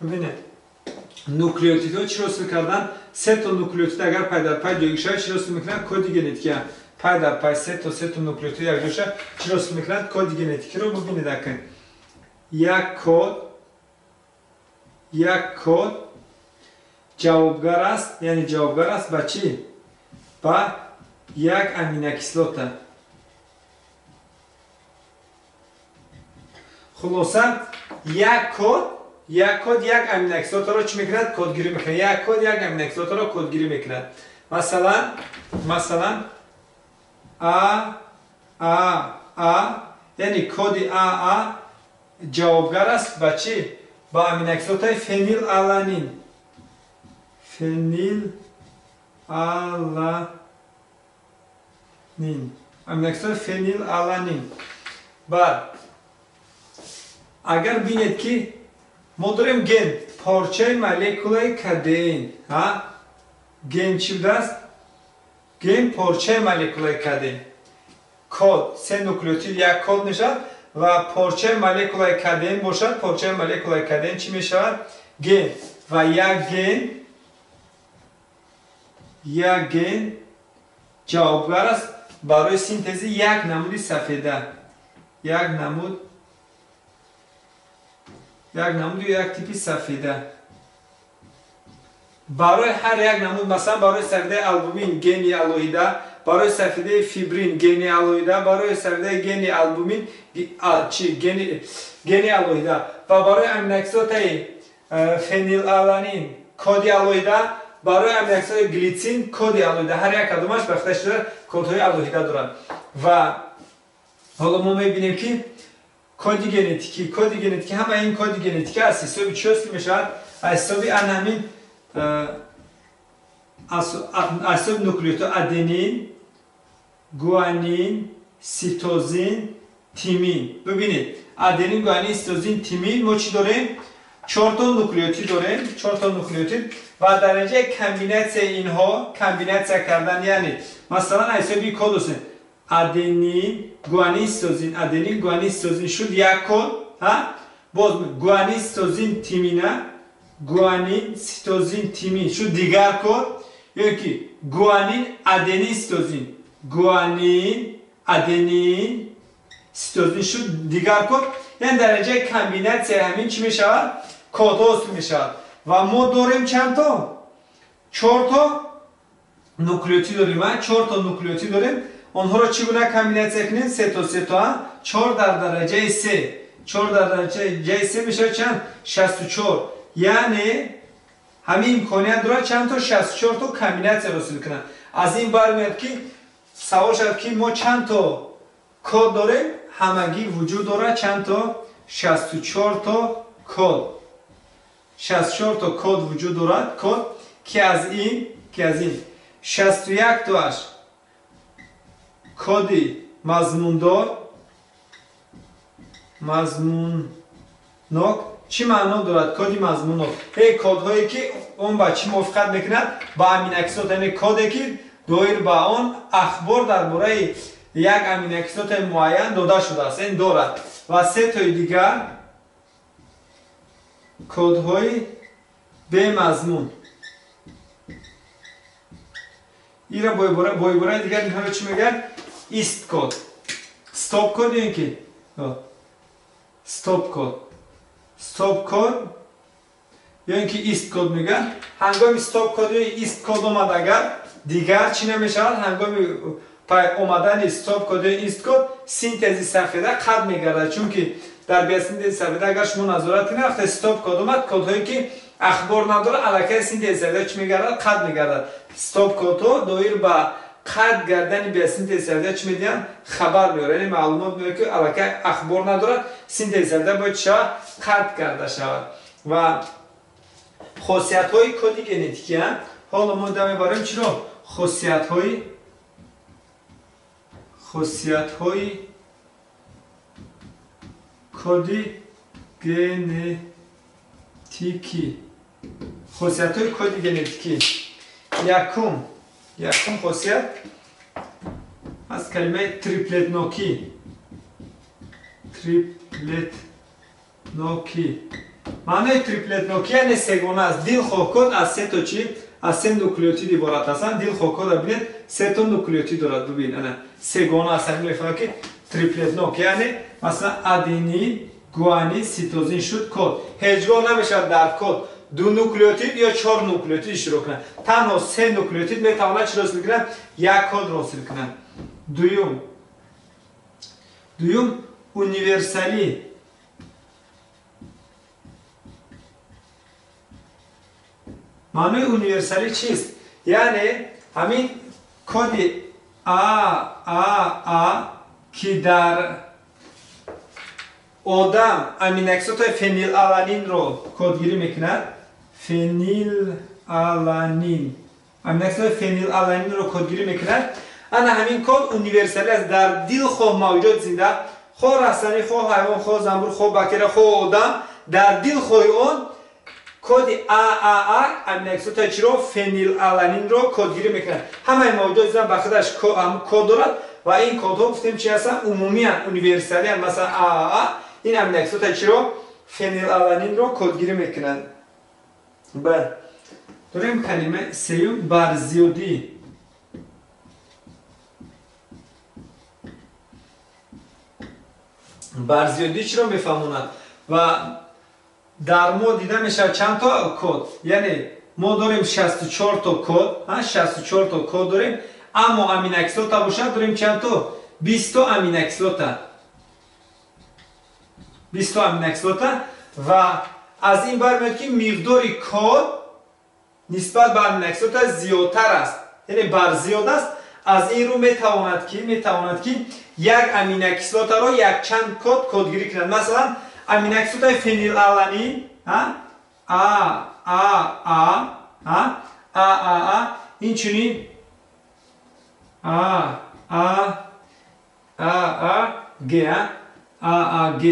Бубинед, нуклеотидҳо чиро ҳосил карданд? Се то нуклеотид агар пайдарпай ҷойгир шавад, чиро ҳосил мекунанд? Коди генетикӣ. Пайдарпай се то нуклеотид якҷо шавад, чиро ҳосил мекунанд? Коди генетикиро. Бубинед акн. Як код ҷавобгар аст, яъне ҷавобгар аст ба чӣ? Ба як аминокислота. Хулоса як код як аминокислотаро чӣ мекунад? Кодгирӣ мекунад. Як код як аминокислотаро кодгирӣ мекунад. Масалан А А А, яъне коди А А ҷавобгар аст ба чӣ? Ба аминокислотаи фенилаланин. Фенилаланин. Аминокислотаи фенилаланин. Баъд агар бинед ки мо дорем ген, порчаи молекулаи КДН. Ген чӣ будааст? Ген порчаи молекулаи КДН. Код, се нуклеотид як код мешавад ва порчаи молекулаи КДН бошад, порчаи молекулаи КДН чӣ мешавад? Ген. Ва як ген ҷавобгар аст барои синтези як намуди сафеда. Як намуд ё як типи сафеда. Барои ҳар як намуд, масалан барои сафедаи албумин гени алоҳида, барои сафедаи фибрин гени алоҳида, барои сафедаи гени албумин гени алоҳида ва барои аминокислотаи фенилаланин коди алоҳида, барои аминокислотаи глитсин коди алоҳида. Ҳар як кадомаш ба худаш кодҳои алоҳида дорад. Ва ҳоло мо мебинем ки коди генетикӣ, ҳама ин коди генетикӣ аз ҳисоби чӣ ҳосил мешавад? Аз ҳисоби ҳамин аз ҳисоби нуклеотидҳо аденин, гуанин, ситозин, тимин. Бибинед, аденин, гуанин, ситозин, тимин мо чӣ дорем? 4 то нуклеотид дорем, 4 то нуклеотид ва дар натиҷаи комбинатсияи инҳо, комбинатсия кардан, яъне масалан аз ҳисоби код ҳосил аденин, гуанин, ситозин, аденин, гуанин, ситозин шуд як код, ҳа? Боз гуанин, ситозин, тимина, гуанин, ситозин, тимин шуд дигар код, ё ки гуанин, аденин, ситозин, гуанин, аденин, ситозин шуд дигар код. Яъне дараҷаи комбинатсияи ҳамин чӣ мешавад? Кодҳо ҳосил мешавад. Ва мо дорем чанд то? Чорто нуклеотид дорем, чорто нуклеотид дорем. Онҳоро чӣ гуна комбинатсия кунем? Сето, сето, чор дар дараҷаи се, чор дар дараҷаи се мешавад чанд? 64. Яъне ҳамин имконият дорад чанд то? 64 то комбинатсия ҳосил кунад. Аз ин бармеояд ки савол шавад ки мо чанд то код дорем? Ҳамагӣ вуҷуд дорад чанд то? 64 то код. 64 то код вуҷуд дорад, код ки аз ин 61 тоаш коди мазмундор, мазмуннок. Чӣ маъно дорад коди мазмуннок? Кодҳое ки он ба чӣ мувофиқат мекунад? Ба аминокислота, яъне коде ки доир ба он ахбор дар бораи як аминокислотаи муайян дода шудааст, ин дорад. Ва се тои дигар кодҳои бемазмун. Ира бо ибораи дигар инҳоро чӣ мегӯянд? Ист код, стоп код, ё ин ки стоп код, стоп код ё ин ки ист код мегӯянд. Ҳангоми стоп код ё ист код омад агар, дигар чӣ намешавад? Ҳангоми омадани стоп код ё ист код синтези сафеда қатъ мегардад, чунки дар биосинтези сафеда агар шумо назорат кунед, вақте стоп код омад, кодҳое ки ахбор надорад, аллакай синтези сафеда чӣ мегардад? Қатъ мегардад. Стоп кодҳо доир ба қатъ гардани биосинтези сафеда чӣ медиҳанд? Хабар меорад, яъне маълумот меорад ки аллакай ахбор надорад, синтези сафеда бояд чӣ шавад? Қатъ карда шавад. Ва хосиятҳои коди генетикӣ ҳоло мо дида мебарем чиро? Хосиятҳои коди генетикӣ. Хосиятҳои коди генетикӣ. Якум хосият аз калимаи триплетнокӣ. Триплетнокӣ. Маънои триплетнокӣ яъне сегона аст. Дилхоҳ код аз се то чӣ? Аз се нуклеотид иборат ҳастанд. Дилхоҳ код бинед, се то нуклеотид дорад. Бибин, ана сегона аст. Ҳамин мефаҳмад ки триплетнок, яъне масалан аденин, гуанин, ситозин шуд код. Ҳеҷ гоҳ намешавад дар код ду нуклеотид ё чор нуклеотид иштирок кунад. Танҳо се нуклеотид метавонад чиро ҳосил кунад? Як кодро ҳосил кунад. Дуюм универсалӣ. Маънои универсалӣ чист? Яъне ҳамин коди ААА ки дар одам аминокислотаи фенилаланинро кодгирӣ мекунад, фенилаланин, аминокислотаи фенилаланинро кодгирӣ мекунад, ана ҳамин код универсалӣ аст. Дар дилхоҳ мавҷуд зинда, хоҳ растанӣ, хоҳ ҳайвон, хоҳ занбур, хоҳ бактерия, хоҳ одам, дар дилхоҳи он коди ААА аминокислотаи чиро? Фенилаланинро кодгирӣ мекунад. Ҳамаи мавҷудот зинда ба худаш код дорад ва ин кодҳо гуфтем чи ҳастанд? Умумиян, универсалиян. Масалан ААА ин аминокислотаи чиро? Фенилаланинро кодгирӣ мекунад. Баъд дорем калимаи сеюм барзиёдӣ. Барзиёдӣ чиро мефаҳмонад? Ва дар мо дида мешавад чанд то код, яъне мо дорем 64 то код, 64 то код дорем, аммо аминокислота бошад дорем чанд то? 20 то аминокислота. 20 то аминокислота. Ва аз ин бармеояд ки миқдори код нисбат ба аминокислота зиёдтар аст, яъне барзиёд аст. Аз ин рӯ метавонад ки як аминокислотаро якчанд код кодгирӣ кунад. Масалан аминокислотаи фенилаланин А А А А А А инчунин А А А А Г А А Г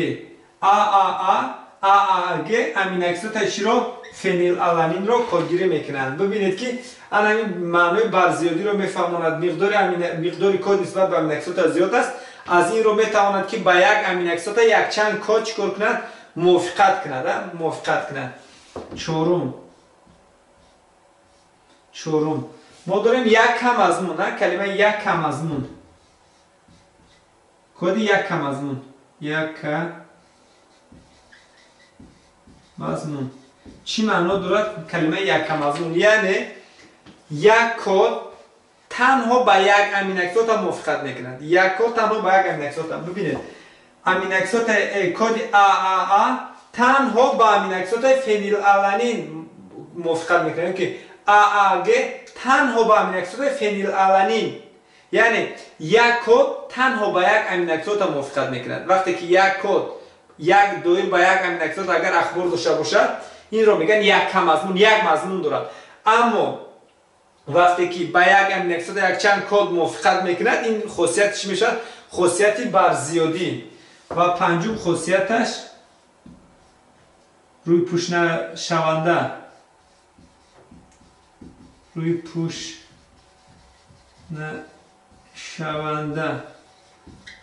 А А А А А Г аминокислотаи чиро? Фенилаланинро кодгирӣ мекунанд. Бибинед ки ана ҳамин маънои барзиёдиро мефаҳмонад. Миқдори код нисбат ба аминокислота зиёд аст. Аз ин рӯ метавонад ки ба як аминокислота якчанд код чӣ кор кунад? Мувофиқат кунад, мувофиқат кунад. Чорум мо дорем як мазмун, калимаи як мазмун, коди як мазмун, як мазмун. Чӣ маъно дорад калимаи як мазмун? Яъне як код танҳо ба як аминокислота мувофиқат мекунад. Як код танҳо ба як аминокислота. Бибинед, аминокислота коди ААА танҳо ба аминокислотаи фенилаланин мувофиқат мекунад, ки ААГ танҳо ба аминокислотаи фенилаланин. Яъне як код танҳо ба як аминокислота мувофиқат мекунад. Вақте ки як код як доир ба як аминокислота агар ахбор дошта бошад, инро мегӯянд як мазмун, як мазмун дорад. Аммо вақте ки ба як аминокислота якчанд код мувофиқат мекунад, ин хосият чӣ мешавад? Хосияти барзиёдӣ. Ва панҷум хосияташ рӯйпӯшнашаванда. Рӯйпӯшнашаванда.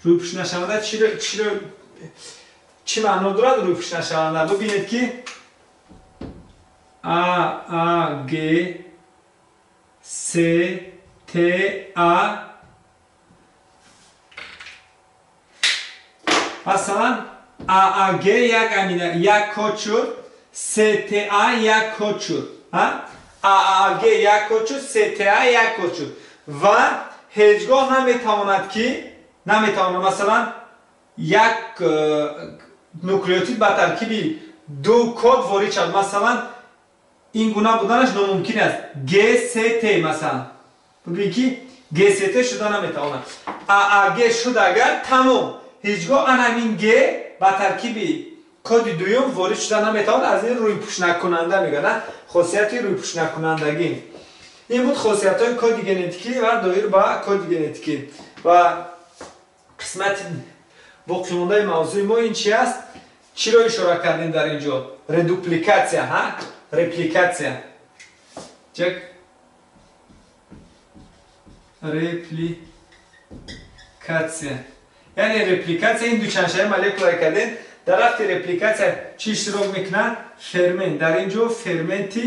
Рӯйпӯшнашаванда чӣ маъно дорад рӯйпӯшнашаванда? Бибинед ки А, А, Г, С, Т, А. Масалан, ААГ як код шуд, СТА як код шуд. ААГ як код шуд, СТА як код шуд. Ва ҳеҷ гоҳ наметавонад ки, наметавонад, масалан, як нуклеотид ба таркиби ду код ворид шавад. Масалан, ин гуна буданаш номумкин аст. ГСТ масалан. Бибин ки ГСТ шуда наметавонад. ААГ шуд агар, тамом. Ҳеҷ гоҳ ан ҳамин Г ба таркиби коди дуюм ворид шуда наметавонад. Аз ин рӯйпӯшнакунанда мегӯянд, хосияти рӯйпӯшнакунандагӣ. Ин буд хосиятҳои коди генетикӣ ва доир ба коди генетикӣ. Ва қисмати боқимондаи мавзӯи мо ин чи аст? Чиро ишора кардем дар ин ҷо? Редупликатсия, ҳа? Репликатсия. Чек. Репликатсия. Яъне репликатсия ин дучандшавии молекулаи КДН. Дар вақти репликатсия чӣ иштирок мекунад? Фермент. Дар ин ҷо ферменти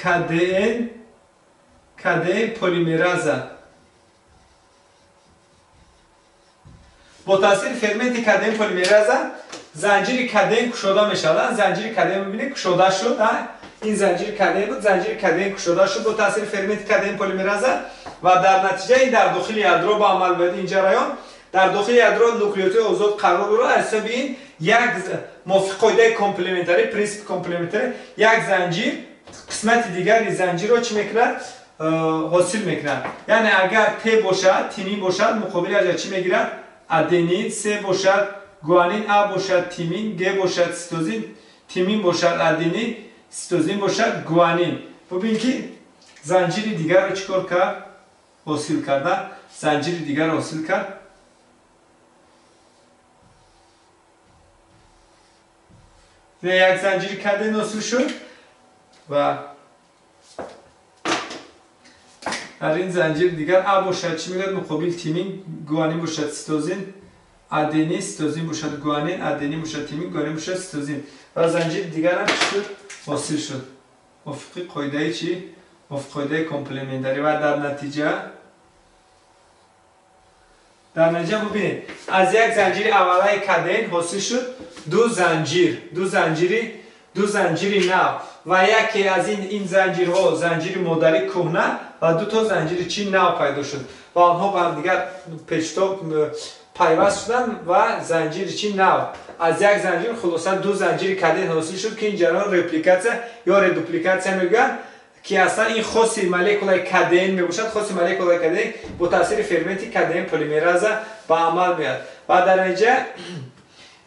КДН, КДН полимераза. Бо таъсири ферменти КДН полимераза занҷири КДН кушода мешавад. Занҷири КДН бибинед, кушода шуд. Ин занҷири КДН буд, занҷири КДН кушода шуд бо таъсири ферменти КДН полимераза ва дар натиҷа ин дар дохили ядро ба амал меояд. Ин ҷараён дар дохили ядро нуклеотиди озод қарор дорад. Аз ҳисоби ин як мувофиқи қоидаи комплементарӣ, принсипи комплементарӣ, як занҷир қисмати дигари занҷирро чӣ мекунад? Ҳосил мекунад. Яъне агар Т бошад, тимин бошад, муқобили аҷа чӣ мегирад? Аденин, С бошад, гуанин, А бошад, тимин, Г бошад, цитозин, тимин бошад, аденин, цитозин бошад, гуанин. Бубин ки занҷири дигарро чӣ кор кард? Ҳосил карда. Занҷири дигарро ҳосил кард. Як занҷири КДН ҳосил шуд ва дар ин занҷири дигар А бошад чӣ мегӯяд? Муқобил тимин, гуанин бошад, цитозин, аденин, цитозин бошад, гуанин, аденин бошад, тимин, гуанин бошад, цитозин. Ва занҷири дигарам чӣ шуд? Ҳосил шуд. Мувофиқи қоидаи чӣ? Мувофиқи қоидаи комплементарӣ. Ва дар натиҷа бубинед, аз як занҷири аввалаи КДН ҳосил шуд ду занҷир, ду занҷири нав ва яке аз ин занҷирҳо занҷири модари кӯҳна ва ду то занҷири чӣ нав пайдо шуд ва онҳо ба ҳамдигар печтоб пайваст шуданд ва занҷири чӣ нав. Аз як занҷир хулоса ду занҷири КДН ҳосил шуд ки ин ҷараён репликатсия ё редупликатсия мегӯянд, ки аслан ин хоси молекулаи КДН мебошад. Хоси молекулаи КДН бо таъсири ферменти КДН полимераза ба амал меояд. Ва дар натиҷа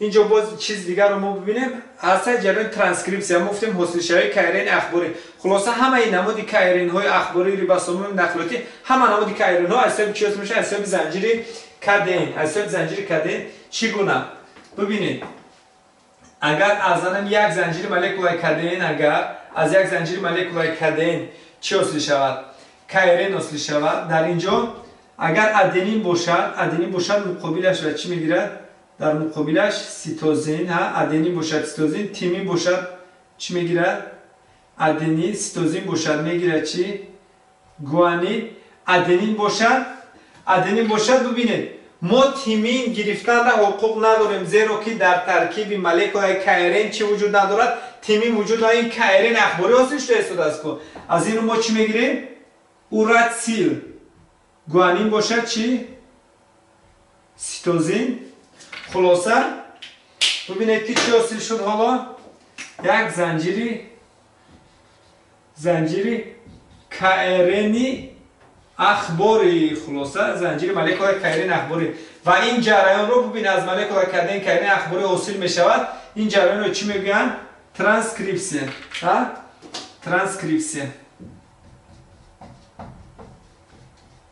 инҷо боз чиз дигарро мо бибинем. Ҳастаи ҷараёни транскрипсия. Мо гуфтем ҳосилшавии КРН ахборӣ. Хулоса ҳамаи намуди КРН-ҳои ахборӣ, рибосомаи нақлиётӣ, ҳама намуди КРН-ҳо аз ҳисоби чӣ ҳосил мешаванд? Аз ҳисоби занҷири КДН. Аз ҳисоби занҷири КДН чӣ гуна? Бибинед, агар аз як занҷири молекулаи КДН, агар аз як занҷири молекулаи КДН чӣ ҳосил шавад? КРН ҳосил шавад. Дар ин ҷо агар аденин бошад, аденин бошад, муқобилаш ва чӣ мегирад? Дар муқобилаш ситозин, аденин бошад ситозин, тимин бошад чӣ мегирад? Аденин, ситозин бошад мегирад чӣ? Гуанин. Аденин бошад, аденин бошад, бубинед, мо тимин гирифтанра ҳуқуқ надорем, зеро ки дар таркиби молекулаи КРН чӣ вуҷуд надорад? Тимин вуҷуд надорад. Ин КРН ахборӣ ҳосил шуда истодааст ку. Аз ин рӯ мо чӣ мегирем? Урацил. Гуанин бошад чӣ? Ситозин. Хулоса, бубинед ки чӣ ҳосил шуд ҳоло? Як занҷири КРН-и ахбори. Хулоса, занҷири молекулаи КРН ахборӣ. Ва ин ҷараёнро бубин, аз молекулаи КРН ахборӣ ҳосил мешавад. Ин ҷараёнро чӣ мегӯянд? Транскрипсия. Транскрипсия.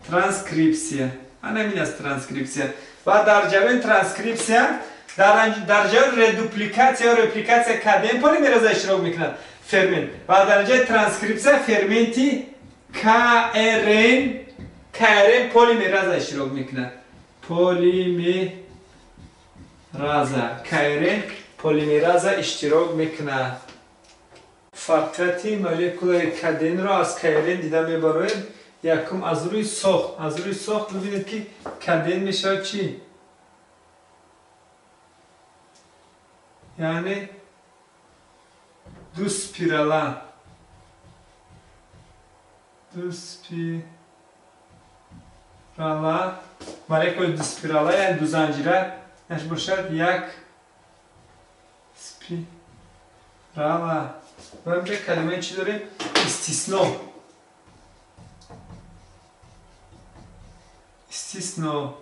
Транскрипсия. Ана ин аст транскрипсия. Ва дар ҷараёни транскрипсия, дар ҷараёни редупликатсия ё репликатсия КДН полимераза иштирок мекунад, фермент. Ва дар ҷараёни транскрипсия ферменти КРН полимераза иштирок мекунад. Полимераза. КРН полимераза иштирок мекунад. Фарқияти молекулаи КДН-ро аз КРН дида мебароем. Якум, аз рӯи сохт. Аз рӯи сохт бибинед ки КДН мешавад чӣ? Яъне ду спирала. Ду спирала, молекулаи ду спирала, яъне ду занҷира, яш бошад як спирала. Ва инҷа калимаи чӣ дорем? Истисно. Истисно.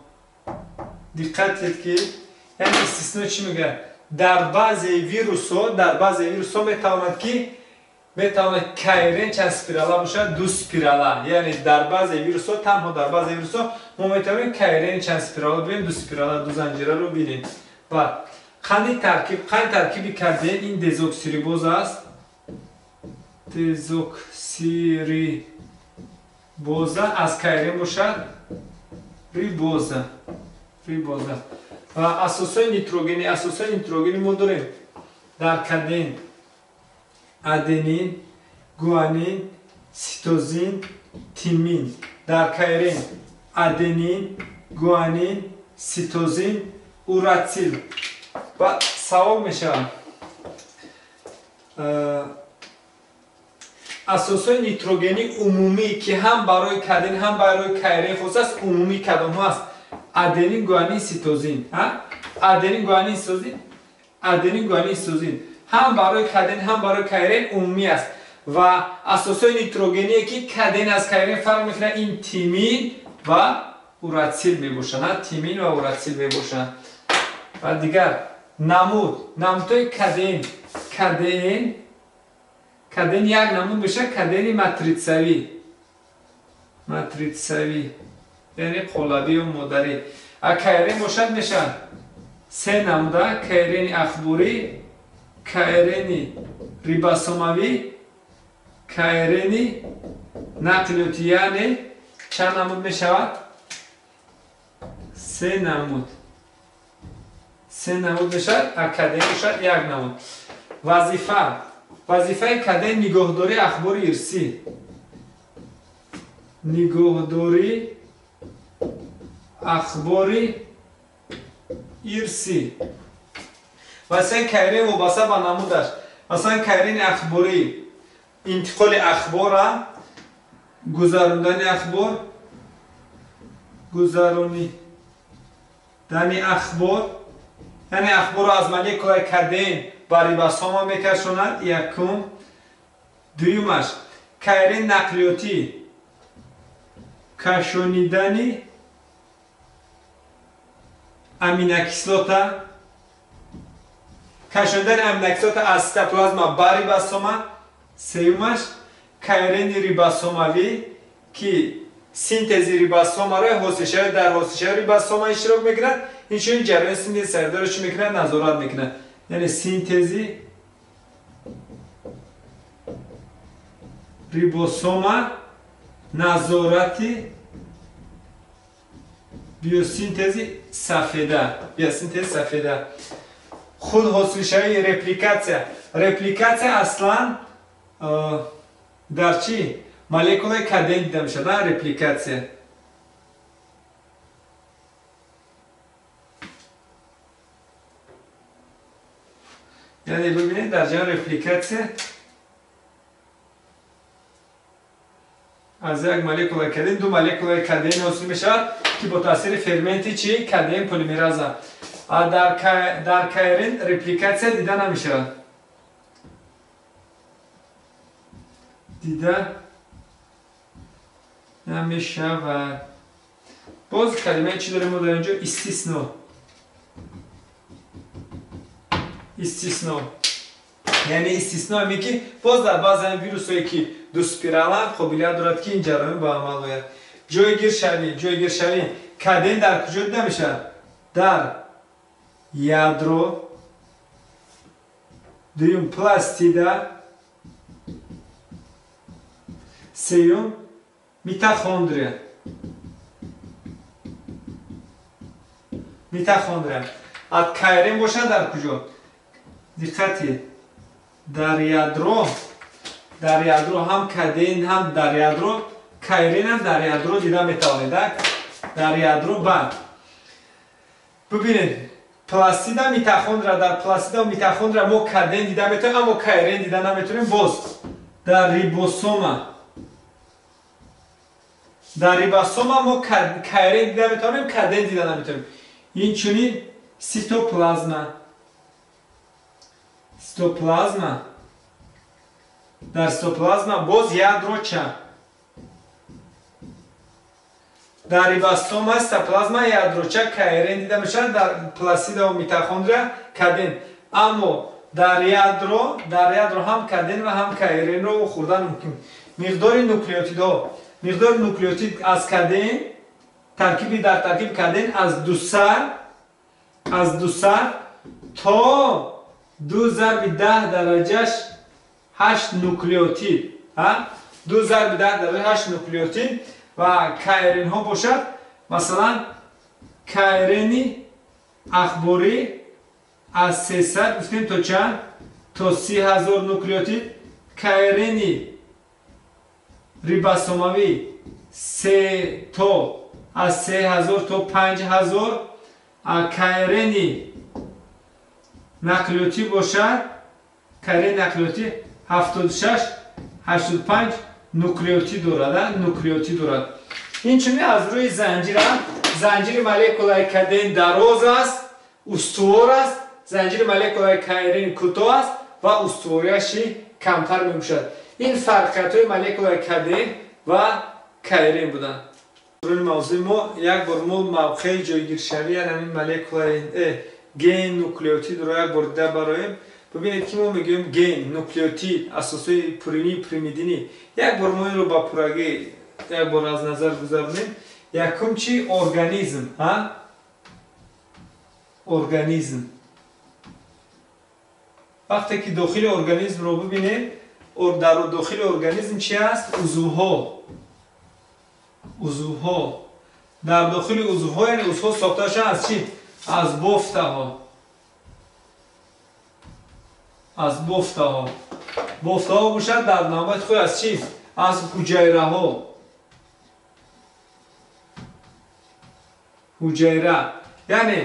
Диққат диҳед ки яъне истисно чӣ мегӯяд? Дар баъзе вирусҳо, дар баъзе вирусҳо метавонад ки КРН чанд спирала бошад? Ду спирала. Яъне дар баъзе вирусҳо, танҳо дар баъзе вирусҳо мо метавонем КРН чанд спирала бинем, ду спирала, ду занҷираро бинем. Ва қанди таркиб, қанди таркиби КДН ин дезоксирибоза аст. Дезоксирибоза аз КРН бошад рибоза. Рибоза. Ва асосҳои нитрогенӣ, асосҳои нитрогенӣ мо дорем дар КДН аденин, гуанин, ситозин, тимин. Дар КРН аденин, гуанин, ситозин, урацил. Ва савол мешавад: асосҳои нитрогенӣ умумӣ ки ҳам барои КДН, ҳам барои КРН хос аст, умумӣ кадомҳо аст? Аденин, гуанин, ситозин. Аденин, гуанин, ситозин. Аденин, гуанин, ситозин ҳам барои КДН, ҳам барои КРН умумӣ аст. Ва асосҳои нитрогение ки КДН аз КРН фарқ мекунад, ин тимин ва урацил мебошанд. Тимин ва урацил мебошанд. Ва дигар намуд, намудҳои КДН. КДН, КДН як намуд мешавад КДН матритсавӣ. Матритсавӣ, яъне қолабӣ ё модарӣ. А КРН бошад мешавад се намуда: КРН ахборӣ, КРН рибосомавӣ, КРН нақлиётӣ. Яъне чанд намуд мешавад? Се намуд. Се намуд мешавад, а КДН бошад як намуд. Вазифа. Вазифаи КДН нигоҳдории ахбори ирсӣ. Нигоҳдории ахбори ирсӣ. Масалан КРН вобаста ба намудаш. Масалан КРН ахборӣ интиқоли ахбора, гузарондани ахбор, гузаронидани ахбор, яъне ахборро аз молекулаи КДН ба рибосома мекашонад. Якум. Дуюмаш КРН нақлиётӣ, кашонидани аминокислота, кашондани аминокислота аз цитоплазма ба рибосома. Сеюмаш КРН рибосомавӣ ки синтези рибосомаро ҳосилшавӣ, дар ҳосилшавии рибосома иштирок мекунад. Инчунин ҷараёни синтези сардорро чӣ мекунад? Назорат мекунад. Яъне синтези рибосома, назорати Биосинтези сафеда, биосинтези сафеда. Худ ҳосилшавии репликатсия. Репликатсия аслан дар чӣ? Молекулаи КДН дида мешавад, репликатсия. Яъне бибинед, дар ҷараёни репликатсия аз як молекулаи КДН ду молекулаи КДН ҳосил мешавад, ки бо таъсири ферменти чӣ? КДН полимераза. Дар КРН репликатсия дида намешавад. Дида намешавад. Боз калимаи чӣ дорем мо дар инҷо? Истисно. Истисно. Яъне истисно ҳаме ки боз дар баъзе вирусҳое ки дуспираланд қобилият дорад, ки ин ҷараён ба амал ояд. Ҷойгиршавӣ, ҷойгиршавӣ. КДН дар куҷо дида мешавад? Дар ядро, дуюм пластида, сеюм митохондрия. Митохондрия. Аз КРН бошад дар куҷо? Диққати, дар ядро, дар ядро ҳам КДН, ҳам дар ядро КРН ҳам дар ядро дида метавонед. Дар ядро. Баъд бибинед, пластида, митохондрия. Дар пластида митохондрия мо КДН дида метавонем, аммо КРН дида наметавонем. Боз дар рибосома, дар рибосома мо КРН дида метавонем, КДН дида наметавонем. Инчунин ситоплазма, ситоплазма, дар ситоплазма боз ядроча. Дар рибосома, ситоплазма, ядроча КРН дида мешавад, дар пластида ва митохондрия КДН. Аммо дар ядро, дар ядро ҳам КДН ва ҳам КРН-ро хӯрдан мумкин. Миқдори нуклеотидҳо, миқдори нуклеотид аз КДН, таркиби дар таркиби КДН аз 200, аз 200 то 2 зарби 10 дараҷаш 8 нуклеотид, 2 зарби 10 дараҷа 8 нуклеотид. Ва КРН-ҳо бошад, масалан КРН-и ахборӣ аз 300 гуфтем то чанд? То 30 000 нуклеотид. КРН-и рибосомавӣ се то аз 3000 то 5000. КРН-и нақлиётӣ бошад, КРН нақлиётӣ 76 85 нуклеотид дорад, нуклеотид дорад. Инчунин аз рӯи занҷира, занҷири молекулаи КДН дароз аст, устувор аст, занҷири молекулаи КРН кӯтоҳ аст ва устуворияши камтар мебошад. Ин фарқиятҳои молекулаи КДН ва КРН буданд. Рӯи мавзӯи мо як бор мо мавқеи ҷойгиршавии ҳамин молекулаи ген нуклеотидро як бор дида бароем. Бибинед ки мо мегӯем ген нуклеотид, асосҳои пуринӣ, пиримидинӣ. Як бор мо инро ба пуррагӣ як бор аз назар гузаронем. Якум чи? Организм, организм. Вақте ки дохили организмро бибинем, дар дохили организм чи аст? Узвҳо, узвҳо. Дар дохили узвҳо, яъне узвҳо сохта шудаанд аз чӣ? Аз бофтаҳо, аз бофтаҳо. Бофтаҳо бошад дар навбати худ аз чӣ? Аз ҳуҷайраҳо. Ҳуҷайра. Яъне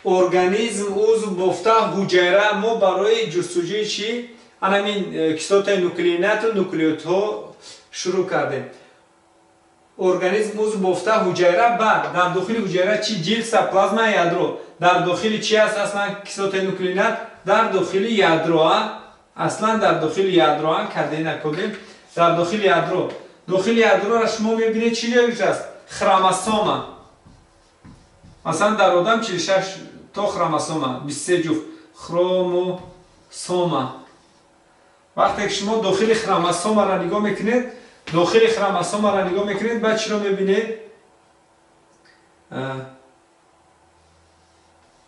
организм, узв, бофта, ҳуҷайра. Мо барои ҷустуҷӯи чӣ? Анамин кислотаи нуклеинату нуклеотидҳо шурӯъ кардем. Организм, узв, бофта, ҳуҷайра. Баъд дар дохили ҳуҷайра чӣ? Ҷилд, цитоплазма, ядро. Дар дохили чӣ аст аслан кислотаи нуклеинат? Дар дохили ядро. Аслан дар дохили ядро кардем накардем. Дар дохили ядро. Дохили ядроро шумо мебинед чӣ ҷойгир аст? Хромосома. Масалан дар одам 46 то хромосома, 23 ҷуфт хромосома. Вақте ки шумо дохили хромосомаро нигоҳ мекунед, дохили хромосомаро нигоҳ мекунед, баъд чиро мебинед?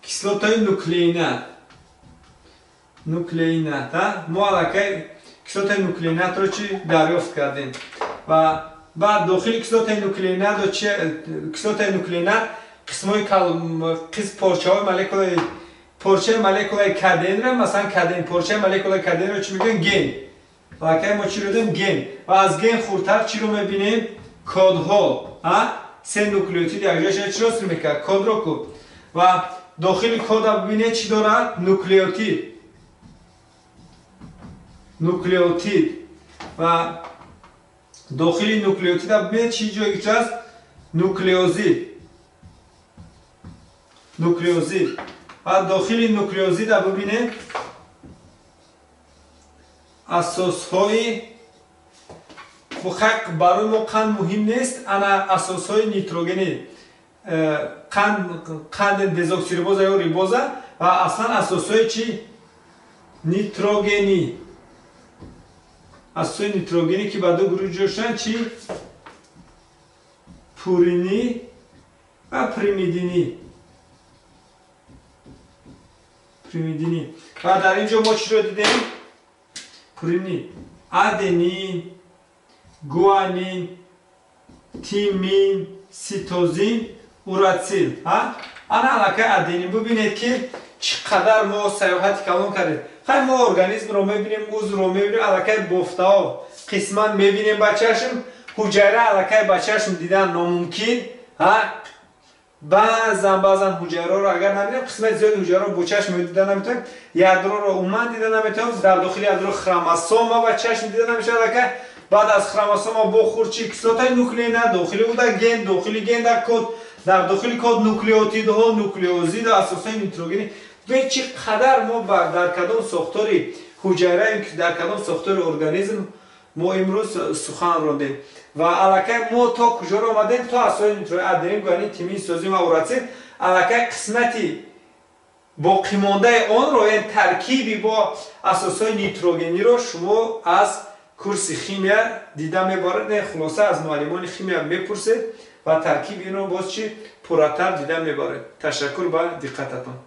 Кислотаи нуклеинат. Нуклеинат, мо аллакай кислотаи нуклеинатро чӣ дарёфт кардем. Ва Баъд дохили кислотаи нуклеина кислотаи нуклеина қисмҳои қисм порчаҳои молекулаи порчаи молекулаи КДН-ро, масалан КДН, порчаи молекулаи КДН-ро чӣ мегӯянд? Ген. Аллакай мо чиро дидем? Ген. Ва аз ген хурдтар чиро мебинем? Кодҳо. Се нуклеотид якҷоя шуда чиро ҳосил мекард? Кодро ку. Ва дохили кода бибинед чӣ дорад? Нуклеотид. Нуклеотид. Ва дохили нуклеотида бибинед чӣ ҷойгир аст? Нуклеозид. Нуклеозид. Ва дохили нуклеозида бибинед асосҳои барои мо қанд муҳим нест, ана асосҳои нитрогенӣ, қанд дезоксирибоза ё рибоза ва аслан асосҳои чӣ? Нитрогенӣ. Асосҳои нитрогенӣ ки ба ду гурӯҳ ҷудо шуданд чӣ? Пуринӣ ва примидинӣ. Примидинӣ. Ва дар ин ҷо мо чиро дидем? Пуринӣ. Аденин, гуанин, тимин, ситозин, урацил. Ана аллакай аденин. Бибинед ки чӣ қадар мо саёҳати калон кардем. Хай мо организмро мебинем, узвро мебинем, аллакай бофтаҳо қисман мебинем ба чашм, ҳуҷайра аллакай ба чашм дидан номумкин. Баъзан баъзан ҳуҷайраро агар набинем, қисмати зиёди ҳуҷайраро бо чашм дида наметавонем, ядроро умуман дида наметавонем, дар дохили ядро хромосома ба чашм дида намешавад. Аллакай баъд аз хромосома бо хурдчи кислотаи нуклеина, дохили уда ген, дохили ген дар код, дар дохили код нуклеотидҳо, нуклеозид ва асосҳои нитрогенӣ. Бе чӣ қадар мо дар кадом сохтори ҳуҷайра, дар кадом сохтори организм мо имрӯз сухан рондем. Ва аллакай мо то куҷоро омадем? То асосҳои нитрогенӣ, аденин, гуанин, тимин, ситозин ва урацил. Аллакай қисмати боқимондаи онро, яъне таркиби бо асосҳои нитрогениро шумо аз курси химия дида мебаред. Не, хулоса аз муаллимони химия мепурсед ва таркиби инро боз чӣ пурратар дида мебаред. Ташаккур ба диққататон.